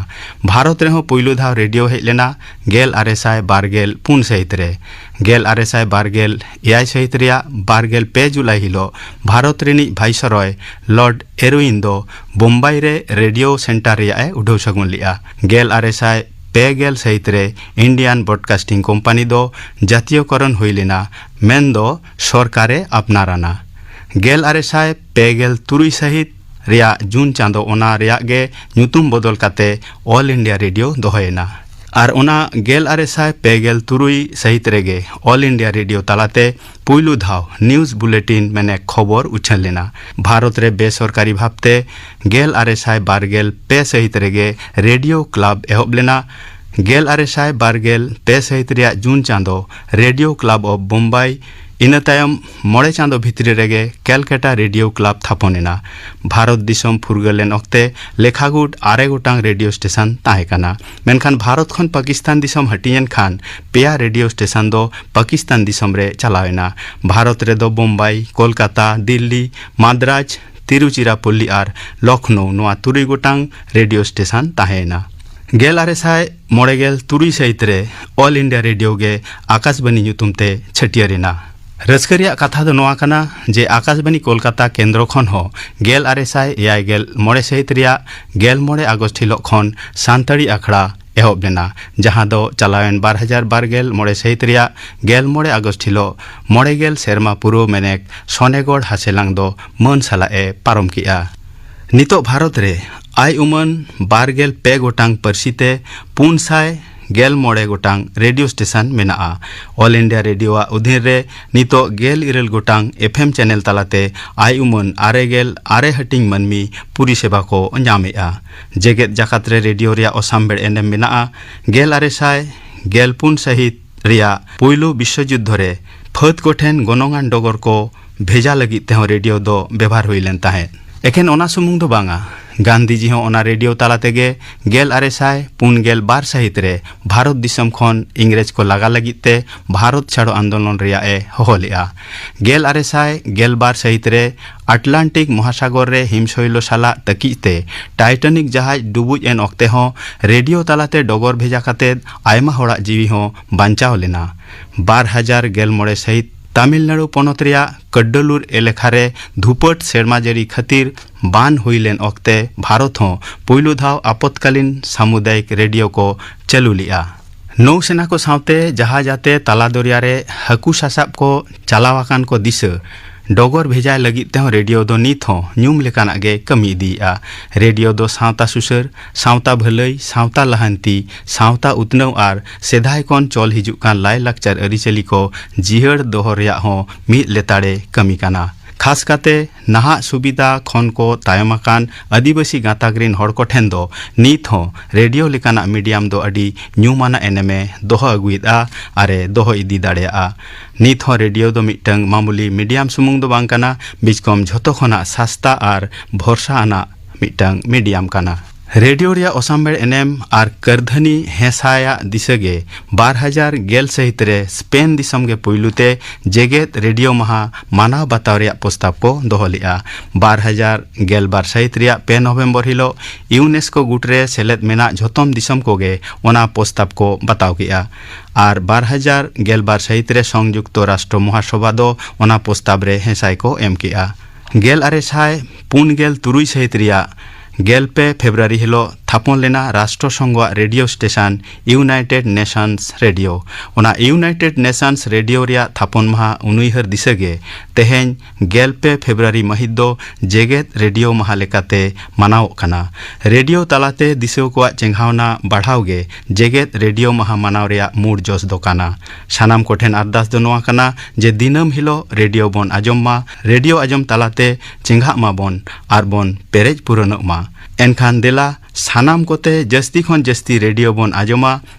ᱵᱷᱟᱨᱚᱛ ᱨᱮᱦᱚᱸ ᱯᱩᱭᱞᱩ ᱫᱷᱟᱣ ᱨᱮᱰᱤᱭᱳ ᱦᱮᱡ ᱞᱮᱱᱟ ᱜᱮᱞ ᱟᱨᱮ ᱥᱟᱭ ᱵᱟᱨ ᱜᱮᱞ ᱯᱩᱱ ᱥᱟᱹᱦᱤᱛ ᱨᱮ᱾ ᱜᱮᱞ ᱟᱨᱮ ᱥᱟᱭ ᱵᱟᱨ ᱜᱮᱞ ᱮᱭᱟᱭ ᱥᱟᱹᱦᱤᱛ ᱨᱮᱭᱟᱜ ᱵᱟᱨ ᱜᱮᱞ ᱯᱮ ᱡᱩᱞᱟᱭ ᱦᱤᱞᱳᱜ ᱵᱷᱟᱨᱚᱛ ᱨᱤᱱᱤᱡ ᱵᱷᱟᱭᱥᱚᱨᱚᱭ ᱞᱚᱨᱰ ᱮᱨᱩᱭᱤᱱ ᱫᱚ ᱵᱳᱢᱵᱟᱭ ᱨᱮ ᱨᱮᱰᱤᱭᱳ ᱥᱮᱱᱴᱟᱨ ᱨᱮᱭᱟᱜ ᱮ ᱩᱰᱷᱟᱹᱣ ᱥᱟᱹᱜᱩᱱ ᱞᱮᱫᱼᱟ᱾ ᱜᱮᱞ ᱟᱨᱮ ᱥᱟᱭ ᱯᱮ ᱜᱮᱞ ᱥᱟᱹᱦᱤᱛ ᱨᱮ ᱤᱱᱰᱤᱭᱟᱱ ᱵᱨᱚᱰᱠᱟᱥᱴᱤᱝ ᱠᱳᱢᱯᱟᱱᱤ ᱫᱚ ᱡᱟᱹᱛᱤᱭᱚᱠᱚᱨᱚᱱ ᱦᱩᱭ ᱞᱮᱱᱟ, ᱢᱮᱱᱫᱚ ᱥᱚᱨᱠᱟᱨ ᱮ ᱟᱯᱱᱟᱨ ᱟᱱᱟ᱾ ᱜᱮᱞ ᱟᱨᱮ ᱥᱟᱭ ᱯᱮ ᱜᱮᱞ ᱛᱩᱨᱩᱭ ᱥᱟᱹᱦᱤᱛ ᱨᱮᱭᱟᱜ ᱡᱩᱱ ᱪᱟᱸᱫᱚ, ᱚᱱᱟ ᱨᱮᱭᱟᱜ ᱜᱮ ᱧᱩᱛᱩᱢ ᱵᱚᱫᱚᱞ ᱠᱟᱛᱮ All India Radio ᱫᱚᱦᱚᱭᱮᱱᱟ᱾ ᱟᱨ ᱚᱱᱟ ᱜᱮᱞ ᱟᱨᱮ ᱥᱟᱭ ᱯᱮ ᱜᱮᱞ ᱛᱩᱨᱩᱭ ᱥᱟᱹᱦᱤᱛ ᱨᱮᱜᱮ All India Radio ᱛᱟᱞᱟᱛᱮ ᱯᱩᱭᱞᱩ ᱫᱷᱟᱣ news bulletin ᱢᱮᱱᱮ ᱠᱷᱚᱵᱚᱨ ᱩᱪᱷᱟᱹᱱ ᱞᱮᱱᱟ᱾ ᱵᱷᱟᱨᱚᱛ ᱨᱮ ᱵᱮᱥᱚᱨᱠᱟᱨᱤ ᱵᱷᱟᱵᱽᱛᱮ ᱜᱮᱞ ᱟᱨᱮ ᱥᱟᱭ ᱵᱟᱨ ᱜᱮᱞ ᱯᱮ ᱥᱟᱹᱦᱤᱛ ᱨᱮᱜᱮ ᱨᱮᱰᱤᱭᱳ ᱠᱞᱟᱵᱽ ᱮᱦᱚᱵ ᱞᱮᱱᱟ᱾ ᱜᱮᱞ ᱟᱨᱮ ᱥᱟᱭ ᱵᱟᱨ ᱜᱮᱞ ᱯᱮ ᱥᱟᱹᱦᱤᱛ ᱨᱮᱭᱟᱜ ᱡᱩᱱ ᱪᱟᱸᱫᱚ Radio Club of Bombay, ᱤᱱᱟᱹ ᱛᱟᱭᱚᱢ ᱢᱚᱬᱮ ᱪᱟᱸᱫᱚ ᱵᱷᱤᱛᱨᱤ ᱨᱮᱜᱮ ᱠᱮᱞᱠᱟᱴᱟ ᱨᱮᱰᱤᱭᱳ ᱠᱞᱟᱵᱽ ᱛᱷᱟᱯᱚᱱ ᱮᱱᱟ᱾ ᱵᱷᱟᱨᱚᱛ ᱫᱤᱥᱚᱢ ᱯᱷᱩᱨᱜᱟᱹᱞ ᱮᱱ ᱚᱠᱛᱮ ᱞᱮᱠᱷᱟᱜᱩᱴ ᱟᱨᱮ ᱜᱚᱴᱟᱝ ᱨᱮᱰᱤᱭᱳ ᱥᱴᱮᱥᱚᱱ ᱛᱟᱦᱮᱸ ᱠᱟᱱᱟ, ᱢᱮᱱᱠᱷᱟᱱ ᱵᱷᱟᱨᱚᱛ ᱠᱷᱚᱱ ᱯᱟᱠᱤᱥᱛᱟᱱ ᱫᱤᱥᱚᱢ ᱦᱟᱹᱴᱤᱧ ᱮᱱ ᱠᱷᱟᱱ ᱯᱮᱭᱟ ᱨᱮᱰᱤᱭᱳ ᱥᱴᱮᱥᱚᱱ ᱫᱚ ᱯᱟᱠᱤᱥᱛᱟᱱ ᱫᱤᱥᱚᱢ ᱨᱮ ᱪᱟᱞᱟᱣ ᱮᱱᱟ᱾ ᱵᱷᱟᱨᱚᱛ ᱨᱮᱫᱚ ᱵᱳᱢᱵᱟᱭ, ᱠᱳᱞᱠᱟᱛᱟ, ᱫᱤᱞᱞᱤ, ᱢᱟᱫᱽᱨᱟᱡᱽ, ᱛᱤᱨᱩᱪᱤᱨᱟᱯᱚᱞᱞᱤ ᱟᱨ ᱞᱚᱠᱷᱱᱳ, ᱱᱚᱣᱟ ᱛᱩᱨᱩᱭ ᱜᱚᱴᱟᱝ ᱨᱮᱰᱤᱭᱳ ᱥᱴᱮᱥᱚᱱ ᱛᱟᱦᱮᱸᱭᱮᱱᱟ᱾ ᱜᱮᱞ ᱟᱨᱮ ᱥᱟᱭ ᱢᱚᱬᱮ ᱜᱮᱞ ᱛᱩᱨᱩᱭ ᱥᱟᱹᱦᱤᱛ ᱨᱮ All India Radio ᱜᱮ ᱟᱠᱟᱥᱵᱟᱱᱤ ᱧᱩᱛᱩᱢ ᱛᱮ ᱪᱷᱟᱹᱴᱭᱟᱹᱨ ᱮᱱᱟ᱾ ᱨᱟᱹᱥᱠᱟᱹ ᱨᱮᱭᱟᱜ ᱠᱟᱛᱷᱟ ᱫᱚ ᱱᱚᱣᱟ ᱠᱟᱱᱟ ᱡᱮ ᱟᱠᱟᱥᱵᱟᱱᱤ ᱠᱳᱞᱠᱟᱛᱟ ᱠᱮᱱᱫᱨᱚ ᱠᱷᱚᱱ ᱦᱚᱸ ᱜᱮᱞ ᱟᱨᱮ ᱥᱟᱭ ᱮᱭᱟᱭ ᱜᱮᱞ ᱢᱚᱬᱮ ᱥᱟᱹᱦᱤᱛ ᱨᱮᱭᱟᱜ ᱜᱮᱞ ᱢᱚᱬᱮ ᱟᱜᱚᱥᱴ ᱦᱤᱞᱚᱜ ᱠᱷᱚᱱ ᱥᱟᱱᱛᱟᱲᱤ ᱟᱠᱷᱲᱟ ᱮᱦᱚᱵ ᱞᱮᱱᱟ, ᱡᱟᱦᱟᱸ ᱫᱚ ᱪᱟᱞᱟᱣᱮᱱ ᱵᱟᱨ ᱦᱟᱡᱟᱨ ᱵᱟᱨ ᱜᱮᱞ ᱢᱚᱬᱮ ᱥᱟᱹᱦᱤᱛ ᱨᱮᱭᱟᱜ ᱜᱮᱞ ᱢᱚᱬᱮ ᱟᱜᱚᱥᱴ ᱦᱤᱞᱚᱜ ᱢᱚᱬᱮ ᱜᱮᱞ ᱥᱮᱨᱢᱟ ᱯᱩᱨᱟᱹᱣ ᱢᱮᱱᱮᱠ ᱥᱚᱱᱮᱜᱚᱲ ᱦᱟᱥᱮᱞᱟᱝ ᱫᱚ ᱢᱟᱹᱱ ᱥᱟᱞᱟᱜ ᱮ ᱯᱟᱨᱚᱢ ᱠᱮᱫᱼᱟ᱾ ᱱᱤᱛᱚᱜ ᱵᱷᱟᱨᱚᱛ ᱨᱮ ᱟᱭ ᱩᱢᱟᱹᱱ ᱵᱟᱨ ᱜᱮᱞ ᱯᱮ ᱜᱚᱴᱟᱝ ᱯᱟᱹᱨᱥᱤ ᱛᱮ ᱯᱩᱱ ᱥᱟᱭ ᱜᱮᱞ ᱢᱚᱬᱮ ᱜᱚᱴᱟᱝ ᱨᱮᱰᱤᱭᱳ ᱥᱴᱮᱥᱚᱱ ᱢᱮᱱᱟᱜᱼᱟ᱾ All India Radio ᱟᱜ ᱚᱫᱷᱤᱱ ᱨᱮ ᱱᱤᱛᱚᱜ ᱜᱮᱞ ᱤᱨᱟᱹᱞ ᱜᱚᱴᱟᱝ F M ᱪᱮᱱᱮᱞ ᱛᱟᱞᱟᱛᱮ ᱟᱭ ᱩᱢᱟᱹᱱ ᱟᱨᱮ ᱜᱮᱞ ᱟᱨᱮ ᱦᱟᱹᱴᱤᱧ ᱢᱟᱹᱱᱢᱤ ᱯᱚᱨᱤᱥᱮᱵᱟ ᱠᱚ ᱧᱟᱢᱮᱫᱼᱟ᱾ ᱡᱮᱜᱮᱛ ᱡᱟᱠᱟᱛ ᱨᱮ ᱨᱮᱰᱤᱭᱳ ᱨᱮᱭᱟᱜ ᱚᱥᱟᱢᱵᱷᱮᱲ ᱮᱱᱮᱢ ᱢᱮᱱᱟᱜᱼᱟ᱾ ᱜᱮᱞ ᱟᱨᱮ ᱥᱟᱭ ᱜᱮᱞ ᱯᱩᱱ ᱥᱟᱹᱦᱤᱛ ᱨᱮᱭᱟᱜ ᱯᱩᱭᱞᱩ ᱵᱤᱥᱥᱚ ᱡᱩᱫᱽᱫᱷᱚ ᱨᱮ ᱯᱷᱟᱹᱫ ᱠᱚᱴᱷᱮᱱ ᱜᱚᱱᱚᱝᱟᱱ ᱰᱚᱜᱚᱨ ᱠᱚ ᱵᱷᱮᱡᱟ ᱞᱟᱹᱜᱤᱫ ᱛᱮᱦᱚᱸ ᱨᱮᱰᱤᱭᱳ ᱫᱚ ᱵᱮᱵᱷᱟᱨ ᱦᱩᱭ ᱞᱮᱱ ᱛᱟᱦᱮᱸᱫ᱾ ᱮᱠᱷᱮᱱ ᱚᱱᱟ ᱥᱩᱢᱩᱝ ᱫᱚ ᱵᱟᱝᱟ, ᱜᱟᱱᱫᱷᱤᱡᱤ ᱦᱚᱸ ᱚᱱᱟ ᱨᱮᱰᱤᱭᱳ ᱛᱟᱞᱟ ᱛᱮᱜᱮ ᱜᱮᱞ ᱟᱨᱮ ᱥᱟᱭ ᱯᱩᱱ ᱜᱮᱞ ᱵᱟᱨ ᱥᱟᱹᱦᱤᱛ ᱨᱮ ᱵᱷᱟᱨᱚᱛ ᱫᱤᱥᱚᱢ ᱠᱷᱚᱱ ᱤᱝᱨᱮᱡᱽ ᱠᱚ ᱞᱟᱜᱟ ᱞᱟᱹᱜᱤᱫ ᱛᱮ ᱵᱷᱟᱨᱚᱛ ᱪᱷᱟᱲᱚ ᱟᱱᱫᱳᱞᱚᱱ ᱨᱮᱭᱟᱜ ᱮ ᱦᱚᱦᱚ ᱞᱮᱫᱼᱟ᱾ ᱜᱮᱞ ᱟᱨᱮ ᱥᱟᱭ ᱜᱮᱞ ᱵᱟᱨ ᱥᱟᱹᱦᱤᱛ ᱨᱮ ᱟᱴᱞᱟᱱᱴᱤᱠ ᱢᱚᱦᱟᱥᱟᱜᱚᱨ ᱨᱮ ᱦᱤᱢᱥᱚᱭᱞᱚ ᱥᱟᱞᱟᱜ ᱛᱟᱹᱠᱤᱡ ᱛᱮ ᱴᱟᱭᱴᱟᱱᱤᱠ ᱡᱟᱦᱟᱡᱽ ᱰᱩᱵᱩᱡ ᱮᱱ ᱚᱠᱛᱮ ᱦᱚᱸ ᱨᱮᱰᱤᱭᱳ ᱛᱟᱞᱟᱛᱮ ᱰᱚᱜᱚᱨ ᱵᱷᱮᱡᱟ ᱠᱟᱛᱮ ᱟᱭᱢᱟ ᱦᱚᱲᱟᱜ ᱡᱤᱣᱤ ᱦᱚᱸ ᱵᱟᱧᱪᱟᱣ ᱞᱮᱱᱟ᱾ ᱵᱟᱨ ᱦᱟᱡᱟᱨ ᱜᱮᱞ ᱢᱚᱬᱮ ᱥᱟᱹᱦᱤᱛ ᱛᱟᱢᱤᱞᱱᱟᱲᱩ ᱯᱚᱱᱚᱛ ᱨᱮᱭᱟᱜ ᱠᱟᱰᱰᱟᱞᱩᱨ ᱮᱞᱮᱠᱷᱟ ᱨᱮ ᱫᱷᱩᱯᱟᱹᱴ ᱥᱮᱨᱢᱟ ᱡᱟᱹᱲᱤ ᱠᱷᱟᱹᱛᱤᱨ ᱵᱟᱱ ᱦᱩᱭ ᱞᱮᱱ ᱚᱠᱛᱮ ᱵᱷᱟᱨᱚᱛ ᱦᱚᱸ ᱯᱩᱭᱞᱩ ᱫᱷᱟᱣ ᱟᱯᱚᱛᱠᱟᱞᱤᱱ ᱥᱟᱢᱩᱫᱟᱭᱤᱠ ᱨᱮᱰᱤᱭᱳ ᱠᱚ ᱪᱟᱹᱞᱩ ᱞᱮᱫᱼᱟ᱾ ᱱᱳᱣᱥᱮᱱᱟ ᱠᱚ ᱥᱟᱶᱛᱮ ᱡᱟᱦᱟᱡᱽ ᱟᱛᱮ ᱛᱟᱞᱟ ᱫᱚᱨᱭᱟ ᱨᱮ ᱦᱟᱹᱠᱩ ᱥᱟᱥᱟᱵ ᱠᱚ ᱪᱟᱞᱟᱣ ᱟᱠᱟᱱ ᱠᱚ ᱫᱤᱥᱟᱹ ᱰᱚᱜᱚᱨ ᱵᱷᱮᱡᱟᱭ ᱞᱟᱹᱜᱤᱫ ᱛᱮᱦᱚᱸ ᱨᱮᱰᱤᱭᱳ ᱫᱚ ᱱᱤᱛ ᱦᱚᱸ ᱧᱩᱢ ᱞᱮᱠᱟᱱᱟᱜ ᱜᱮ ᱠᱟᱹᱢᱤ ᱤᱫᱤᱭᱮᱫᱼᱟ᱾ ᱨᱮᱰᱤᱭᱳ ᱫᱚ ᱥᱟᱶᱛᱟ ᱥᱩᱥᱟᱹᱨ, ᱥᱟᱶᱛᱟ ᱵᱷᱟᱹᱞᱟᱹᱭ, ᱥᱟᱶᱛᱟ ᱞᱟᱦᱟᱱᱛᱤ, ᱥᱟᱶᱛᱟ ᱩᱛᱱᱟᱹᱣ ᱟᱨ ᱥᱮᱫᱟᱭ ᱠᱷᱚᱱ ᱪᱚᱞ ᱦᱤᱡᱩᱜ ᱠᱟᱱ ᱞᱟᱭᱼᱞᱟᱠᱪᱟᱨ ᱟᱹᱨᱤᱪᱟᱹᱞᱤ ᱠᱚ ᱡᱤᱭᱟᱹᱲ ᱫᱚᱦᱚ ᱨᱮᱭᱟᱜ ᱦᱚᱸ ᱢᱤᱫ ᱞᱮᱛᱟᱲᱮ ᱠᱟᱹᱢᱤ ᱠᱟᱱᱟ᱾ ᱠᱷᱟᱥ ᱠᱟᱛᱮ ᱱᱟᱦᱟᱜ ᱥᱩᱵᱤᱫᱷᱟ ᱠᱷᱚᱱ ᱠᱚ ᱛᱟᱭᱚᱢ ᱟᱠᱟᱱ ᱟᱹᱫᱤᱵᱟᱹᱥᱤ ᱜᱟᱸᱛᱟᱠ ᱨᱤᱱ ᱦᱚᱲ ᱠᱚ ᱴᱷᱮᱱ ᱫᱚ ᱱᱤᱛ ᱦᱚᱸ ᱨᱮᱰᱤᱭᱳ ᱞᱮᱠᱟᱱᱟᱜ ᱢᱤᱰᱤᱭᱟᱢ ᱫᱚ ᱟᱹᱰᱤ ᱧᱩᱢᱟᱱᱟᱜ ᱮᱱᱮᱢᱮ ᱫᱚᱦᱚ ᱟᱹᱜᱩᱭᱮᱫᱼᱟ ᱟᱨᱮ ᱫᱚᱦᱚ ᱤᱫᱤ ᱫᱟᱲᱮᱭᱟᱜᱼᱟ᱾ ᱱᱤᱛ ᱦᱚᱸ ᱨᱮᱰᱤᱭᱳ ᱫᱚ ᱢᱤᱫᱴᱟᱝ ᱢᱟᱢᱩᱞᱤ ᱢᱤᱰᱤᱭᱟᱢ ᱥᱩᱢᱩᱝ ᱫᱚ ᱵᱟᱝ ᱠᱟᱱᱟ, ᱵᱤᱪᱠᱚᱢ ᱡᱷᱚᱛᱚ ᱠᱷᱚᱱᱟᱜ ᱥᱟᱥᱛᱟ ᱟᱨ ᱵᱷᱚᱨᱥᱟ ᱟᱱᱟᱜ ᱢᱤᱫᱴᱟᱝ ᱢᱤᱰᱤᱭᱟᱢ ᱠᱟᱱᱟ᱾ ᱨᱮᱰᱤᱭᱳ ᱨᱮᱭᱟᱜ ᱚᱥᱟᱢᱵᱷᱮᱲ ᱮᱱᱮᱢ ᱟᱨ ᱠᱟᱹᱨᱫᱷᱟᱹᱱᱤ ᱦᱮᱸᱥᱟᱭᱟᱜ ᱫᱤᱥᱟᱹ ᱜᱮ ᱵᱟᱨ ᱦᱟᱡᱟᱨ ᱜᱮᱞ ᱥᱟᱹᱦᱤᱛ ᱨᱮ ᱥᱯᱮᱱ ᱫᱤᱥᱚᱢ ᱜᱮ ᱯᱩᱭᱞᱩ ᱛᱮ ᱡᱮᱜᱮᱛ ᱨᱮᱰᱤᱭᱳ ᱢᱟᱦᱟ ᱢᱟᱱᱟᱣ ᱵᱟᱛᱟᱣ ᱨᱮᱭᱟᱜ ᱯᱨᱚᱥᱛᱟᱵ ᱠᱚ ᱫᱚᱦᱚ ᱞᱮᱫᱼᱟ᱾ ᱵᱟᱨ ᱦᱟᱡᱟᱨ ᱜᱮᱞ ᱵᱟᱨ ᱥᱟᱹᱦᱤᱛ ᱨᱮᱭᱟᱜ ᱯᱮ ᱱᱚᱵᱷᱮᱢᱵᱚᱨ ᱦᱤᱞᱳᱜ ᱤᱭᱩᱱᱮᱥᱠᱳ ᱜᱩᱴ ᱨᱮ ᱥᱮᱞᱮᱫ ᱢᱮᱱᱟᱜ ᱡᱷᱚᱛᱚᱢ ᱫᱤᱥᱚᱢ ᱠᱚᱜᱮ ᱚᱱᱟ ᱯᱨᱚᱥᱛᱟᱵ ᱠᱚ ᱵᱟᱛᱟᱣ ᱠᱮᱫᱼᱟ᱾ ᱟᱨ ᱵᱟᱨ ᱦᱟᱡᱟᱨ ᱜᱮᱞ ᱵᱟᱨ ᱥᱟᱹᱦᱤᱛ ᱨᱮ ᱥᱚᱝᱭᱩᱠᱛᱚ ᱨᱟᱥᱴᱨᱚ ᱢᱚᱦᱟᱥᱚᱵᱷᱟ ᱫᱚ ᱚᱱᱟ ᱯᱨᱚᱥᱛᱟᱵ ᱨᱮ ᱦᱮᱸᱥᱟᱭ ᱠᱚ ᱮᱢ ᱠᱮᱫᱼᱟ᱾ ᱜᱮᱞ ᱟᱨᱮ ᱥᱟᱭ ᱯᱩᱱ ᱜᱮᱞ ᱛᱩᱨᱩᱭ ᱥᱟᱹᱦᱤᱛ ᱨᱮᱭᱟᱜ ᱜᱮᱞ ᱯᱮ ᱯᱷᱮᱵᱽᱨᱩᱣᱟᱨᱤ ᱦᱤᱞᱳᱜ ᱛᱷᱟᱯᱚᱱ ᱞᱮᱱᱟ ᱨᱟᱥᱴᱨᱚ ᱥᱚᱝᱜᱷᱚᱣᱟᱜ radio station United Nations Radio᱾ ᱚᱱᱟ United Nations Radio ᱨᱮᱭᱟᱜ ᱛᱷᱟᱯᱚᱱ ᱢᱟᱦᱟ ᱩᱱᱩᱭᱦᱟᱹᱨ ᱫᱤᱥᱟᱹ ᱜᱮ ᱛᱮᱦᱮᱧ ᱜᱮᱞ ᱯᱮ ᱯᱷᱮᱵᱽᱨᱩᱣᱟᱨᱤ ᱢᱟᱹᱦᱤᱛ ᱫᱚ ᱡᱮᱜᱮᱛ ᱨᱮᱰᱤᱭᱳ ᱢᱟᱦᱟ ᱞᱮᱠᱟᱛᱮ ᱢᱟᱱᱟᱣᱚᱜ ᱠᱟᱱᱟ᱾ ᱨᱮᱰᱤᱭᱳ ᱛᱟᱞᱟᱛᱮ ᱫᱤᱥᱣᱟᱹ ᱠᱚᱣᱟᱜ ᱪᱮᱸᱜᱷᱟᱣᱱᱟ ᱵᱟᱲᱦᱟᱣ ᱜᱮ ᱡᱮᱜᱮᱛ ᱨᱮᱰᱤᱭᱳ ᱢᱟᱦᱟ ᱢᱟᱱᱟᱣ ᱨᱮᱭᱟᱜ ᱢᱩᱲ ᱡᱚᱥ ᱫᱚ ᱠᱟᱱᱟ᱾ ᱥᱟᱱᱟᱢ ᱠᱚᱴᱷᱮᱱ ᱟᱨᱫᱟᱥ ᱫᱚ ᱱᱚᱣᱟ ᱠᱟᱱᱟ ᱡᱮ ᱫᱤᱱᱟᱹᱢ ᱦᱤᱞᱳᱜ ᱨᱮᱰᱤᱭᱳ ᱵᱚᱱ ᱟᱸᱡᱚᱢ ᱢᱟ, ᱨᱮᱰᱤᱭᱳ ᱟᱸᱡᱚᱢ ᱛᱟᱞᱟᱛᱮ ᱪᱮᱸᱜᱷᱟᱜ ᱢᱟᱵᱚᱱ ᱟᱨ ᱵᱚᱱ ᱯᱮᱨᱮᱡ ᱯᱩᱨᱚᱱᱚᱜ ᱢᱟ᱾ ᱮᱱᱠᱷᱟᱱ ᱫᱮᱞᱟ ᱥᱟᱱᱟᱢ ᱠᱚᱛᱮ ᱡᱟᱹᱥᱛᱤ ᱠᱷᱚᱱ ᱡᱟᱹᱥᱛᱤ ᱨᱮᱰᱤᱭᱳ ᱵᱚᱱ ᱟᱸᱡᱚᱢᱟ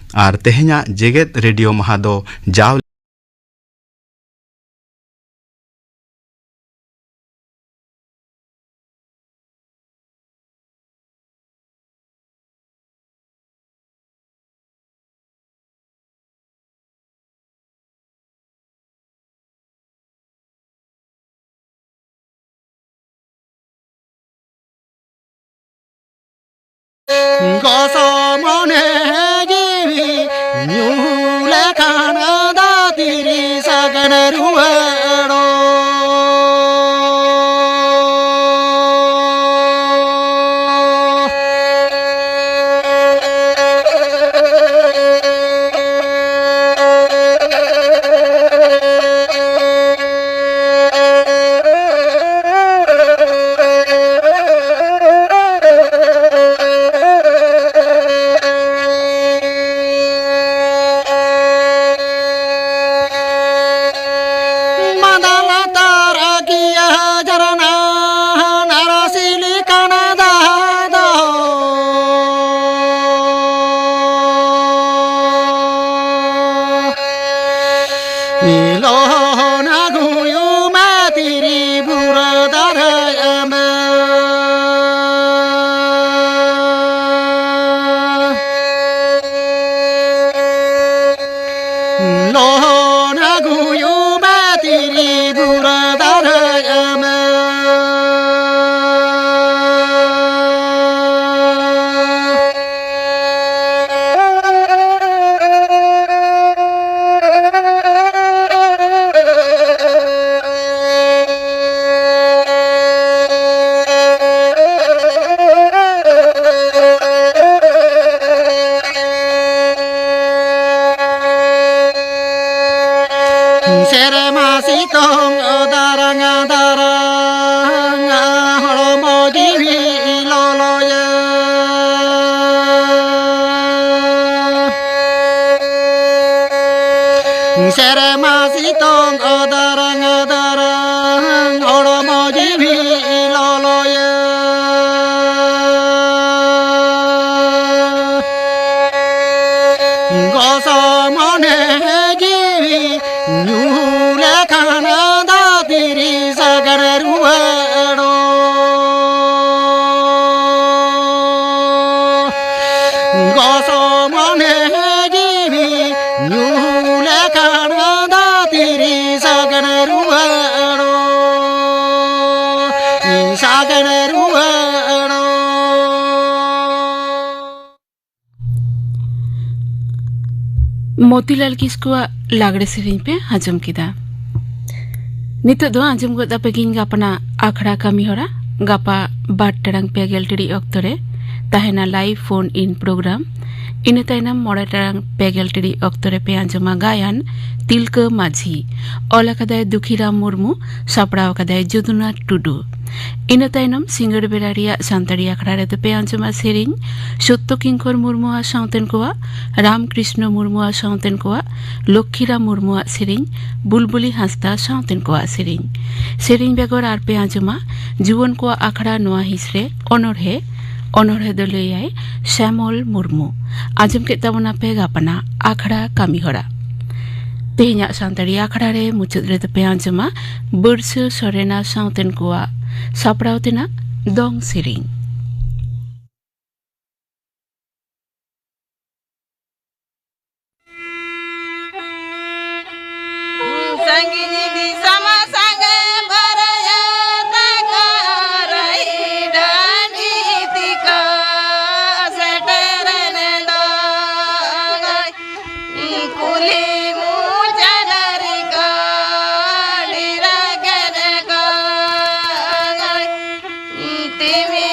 ᱟᱨ ᱛᱮᱦᱮᱧᱟᱜ ᱡᱮᱜᱮᱛ ᱨᱮᱰᱤᱭᱳ ᱢᱟᱦᱟ ᱫᱚ ᱡᱟᱣ ᱜᱚᱥᱚ ᱢᱚᱱᱮ ᱡᱤᱣᱤ ᱧᱩ ᱞᱮᱠᱷᱟᱱ ᱫᱚ ᱛᱤᱨᱤ ᱥᱟᱜᱮᱱ ᱨᱩᱣᱟᱹᱲᱚᱜ᱾ ᱥᱮᱨᱢᱟ ᱥᱤᱛᱩᱝ ᱚᱫᱟᱨᱟᱝ ᱚᱫᱟᱨᱟᱝ ᱦᱚᱲᱢᱚ ᱡᱤᱣᱤ ᱞᱚᱞᱚᱭᱟ᱾ ᱜᱚᱥᱚ ᱢᱚᱱᱮ ᱡᱤᱣᱤ ᱧᱩ ᱞᱮᱠᱷᱟᱱ ᱫᱚ ᱛᱤᱨᱤ ᱥᱟᱜᱟᱱ ᱨᱩᱣᱟᱹᱲᱚᱜ᱾ ᱜᱚᱥᱚ ᱢᱚᱱᱮ ᱡᱤᱣᱤ ᱧᱩ ᱞᱮᱠᱷᱟᱱ ᱫᱚ ᱛᱤᱨᱤ ᱥᱟᱜᱟᱱ ᱨᱩᱣᱟᱹᱲᱚᱜ, ᱥᱟᱜᱟᱱ ᱨᱩᱣᱟᱹᱲᱚᱜ᱾ ᱢᱚᱛᱤᱞᱟᱞ ᱠᱤᱥᱠᱩᱣᱟᱜ ᱞᱟᱜᱽᱲᱮ ᱥᱮᱨᱮᱧ ᱯᱮ ᱟᱸᱡᱚᱢ ᱠᱮᱫᱟ᱾ ᱱᱤᱛᱚᱜ ᱫᱚ ᱟᱸᱡᱚᱢ ᱜᱚᱫ ᱟᱯᱮ ᱜᱤᱧ ᱜᱟᱯᱟᱱᱟᱜ ᱟᱠᱷᱲᱟ ᱠᱟᱹᱢᱤ ᱦᱚᱨᱟ᱾ ᱜᱟᱯᱟ ᱵᱟᱨ ᱴᱟᱲᱟᱝ ᱯᱮ ᱜᱮᱞ ᱴᱤᱲᱤᱡ ᱚᱠᱛᱚ ᱨᱮ ᱛᱟᱦᱮᱱᱟ live phone in program᱾ ᱤᱱᱟᱹ ᱛᱟᱭᱱᱚᱢ ᱢᱚᱬᱮ ᱴᱟᱲᱟᱝ ᱯᱮ ᱜᱮᱞ ᱴᱤᱲᱤᱡ ᱚᱠᱛᱚ ᱨᱮ ᱯᱮ ᱟᱸᱡᱚᱢᱟ ᱜᱟᱭᱟᱱ ᱛᱤᱞᱠᱟᱹ ᱢᱟᱹᱡᱷᱤ᱾ ᱚᱞ ᱟᱠᱟᱫᱟᱭ ᱫᱩᱠᱷᱤᱨᱟᱢ ᱢᱩᱨᱢᱩ, ᱥᱟᱯᱲᱟᱣ ᱟᱠᱟᱫᱟᱭ ᱡᱚᱫᱩᱱᱟᱛᱷ ᱴᱩᱰᱩ᱾ ᱤᱱᱟᱹ ᱛᱟᱭᱱᱚᱢ ᱥᱤᱸᱜᱟᱹᱲ ᱵᱮᱲᱟ ᱨᱮᱭᱟᱜ ᱥᱟᱱᱛᱟᱲᱤ ᱟᱠᱷᱲᱟ ᱨᱮᱫᱚ ᱯᱮ ᱟᱸᱡᱚᱢᱟ ᱥᱮᱨᱮᱧ ᱥᱚᱛᱛᱚ ᱠᱤᱝᱠᱚᱨ ᱢᱩᱨᱢᱩᱣᱟᱜ ᱥᱟᱶᱛᱮᱱ ᱠᱚᱣᱟᱜ, ᱨᱟᱢ ᱠᱨᱤᱥᱱᱚ ᱢᱩᱨᱢᱩᱣᱟᱜ ᱥᱟᱶᱛᱮᱱ ᱠᱚᱣᱟᱜ, ᱞᱚᱠᱠᱷᱤᱨᱟᱢ ᱢᱩᱨᱢᱩᱣᱟᱜ ᱥᱮᱨᱮᱧ, ᱵᱩᱞᱵᱩᱞᱤ ᱦᱟᱸᱥᱫᱟ ᱥᱟᱶᱛᱮᱱ ᱠᱚᱣᱟᱜ ᱥᱮᱨᱮᱧ᱾ ᱥᱮᱨᱮᱧ ᱵᱮᱜᱚᱨ ᱟᱨ ᱯᱮ ᱟᱸᱡᱚᱢᱟ ᱡᱩᱣᱟᱹᱱ ᱠᱚᱣᱟᱜ ᱟᱠᱷᱲᱟ ᱱᱚᱣᱟ ᱦᱤᱸᱥ ᱨᱮ ᱚᱱᱚᱬᱦᱮ᱾ ᱚᱱᱚᱬᱦᱮ ᱫᱚ ᱞᱟᱹᱭᱟᱭ ᱥᱭᱟᱢᱚᱞ ᱢᱩᱨᱢᱩ᱾ ᱟᱸᱡᱚᱢ ᱠᱮᱫ ᱛᱟᱵᱚᱱᱟ ᱯᱮ ᱜᱟᱯᱟᱱᱟᱜ ᱟᱠᱷᱲᱟ ᱠᱟᱹᱢᱤ ᱦᱚᱨᱟ᱾ ᱛᱮᱦᱮᱧᱟᱜ ᱥᱟᱱᱛᱟᱲᱤ ᱟᱠᱷᱲᱟ ᱨᱮ ᱢᱩᱪᱟᱹᱫ ᱨᱮᱫᱚ ᱯᱮ ᱟᱸᱡᱚᱢᱟ ᱵᱟᱹᱨᱥᱟᱹ ᱥᱚᱨᱮᱱᱟ ᱥᱟᱶᱛᱮᱱ ᱠᱚᱣᱟᱜ ᱥᱟᱯᱲᱟᱣ ᱛᱮᱱᱟᱜ ᱫᱚᱝ ᱥᱮᱨᱮᱧ᱾ ᱥᱟᱺᱜᱤᱧ ᱫᱤᱥᱚᱢ ᱥᱟᱸᱜᱮ ᱵᱟᱨᱟᱭᱟ ᱛᱟᱠᱚ ᱨᱟᱹᱭ ᱰᱟᱹᱰᱤ ᱛᱤᱠᱚ ᱥᱮᱴᱮᱨᱮᱱ ᱫᱚ᱾ ᱠᱩᱞᱦᱤ ᱢᱩᱪᱟᱹᱫ ᱨᱮᱠᱚ ᱰᱤᱨᱟᱜᱮᱱ ᱠᱚ ᱛᱤᱢᱤ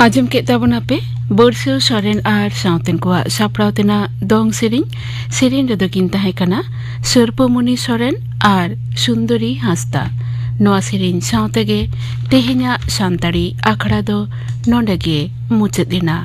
ᱟᱸᱡᱚᱢ ᱠᱮᱫ ᱛᱟᱵᱚᱱᱟᱯᱮ ᱵᱟᱹᱨᱥᱟᱹ ᱥᱚᱨᱮᱱ ᱟᱨ ᱥᱟᱶᱛᱮᱱ ᱠᱚᱣᱟᱜ ᱥᱟᱯᱲᱟᱣ ᱛᱮᱱᱟᱜ ᱫᱚᱝ ᱥᱮᱨᱮᱧ᱾ ᱥᱮᱨᱮᱧ ᱨᱮᱫᱚ ᱠᱤᱱ ᱛᱟᱦᱮᱸ ᱠᱟᱱᱟ ᱥᱟᱹᱨᱯᱟᱹᱢᱩᱱᱤ ᱥᱚᱨᱮᱱ ᱟᱨ ᱥᱩᱱᱫᱚᱨᱤ ᱦᱟᱸᱥᱫᱟ᱾ ᱱᱚᱣᱟ ᱥᱮᱨᱮᱧ ᱥᱟᱶ ᱛᱮᱜᱮ ᱛᱮᱦᱮᱧᱟᱜ ᱥᱟᱱᱛᱟᱲᱤ ᱟᱠᱷᱲᱟ ᱫᱚ ᱱᱚᱰᱮ ᱜᱮ ᱢᱩᱪᱟᱹᱫ ᱮᱱᱟ᱾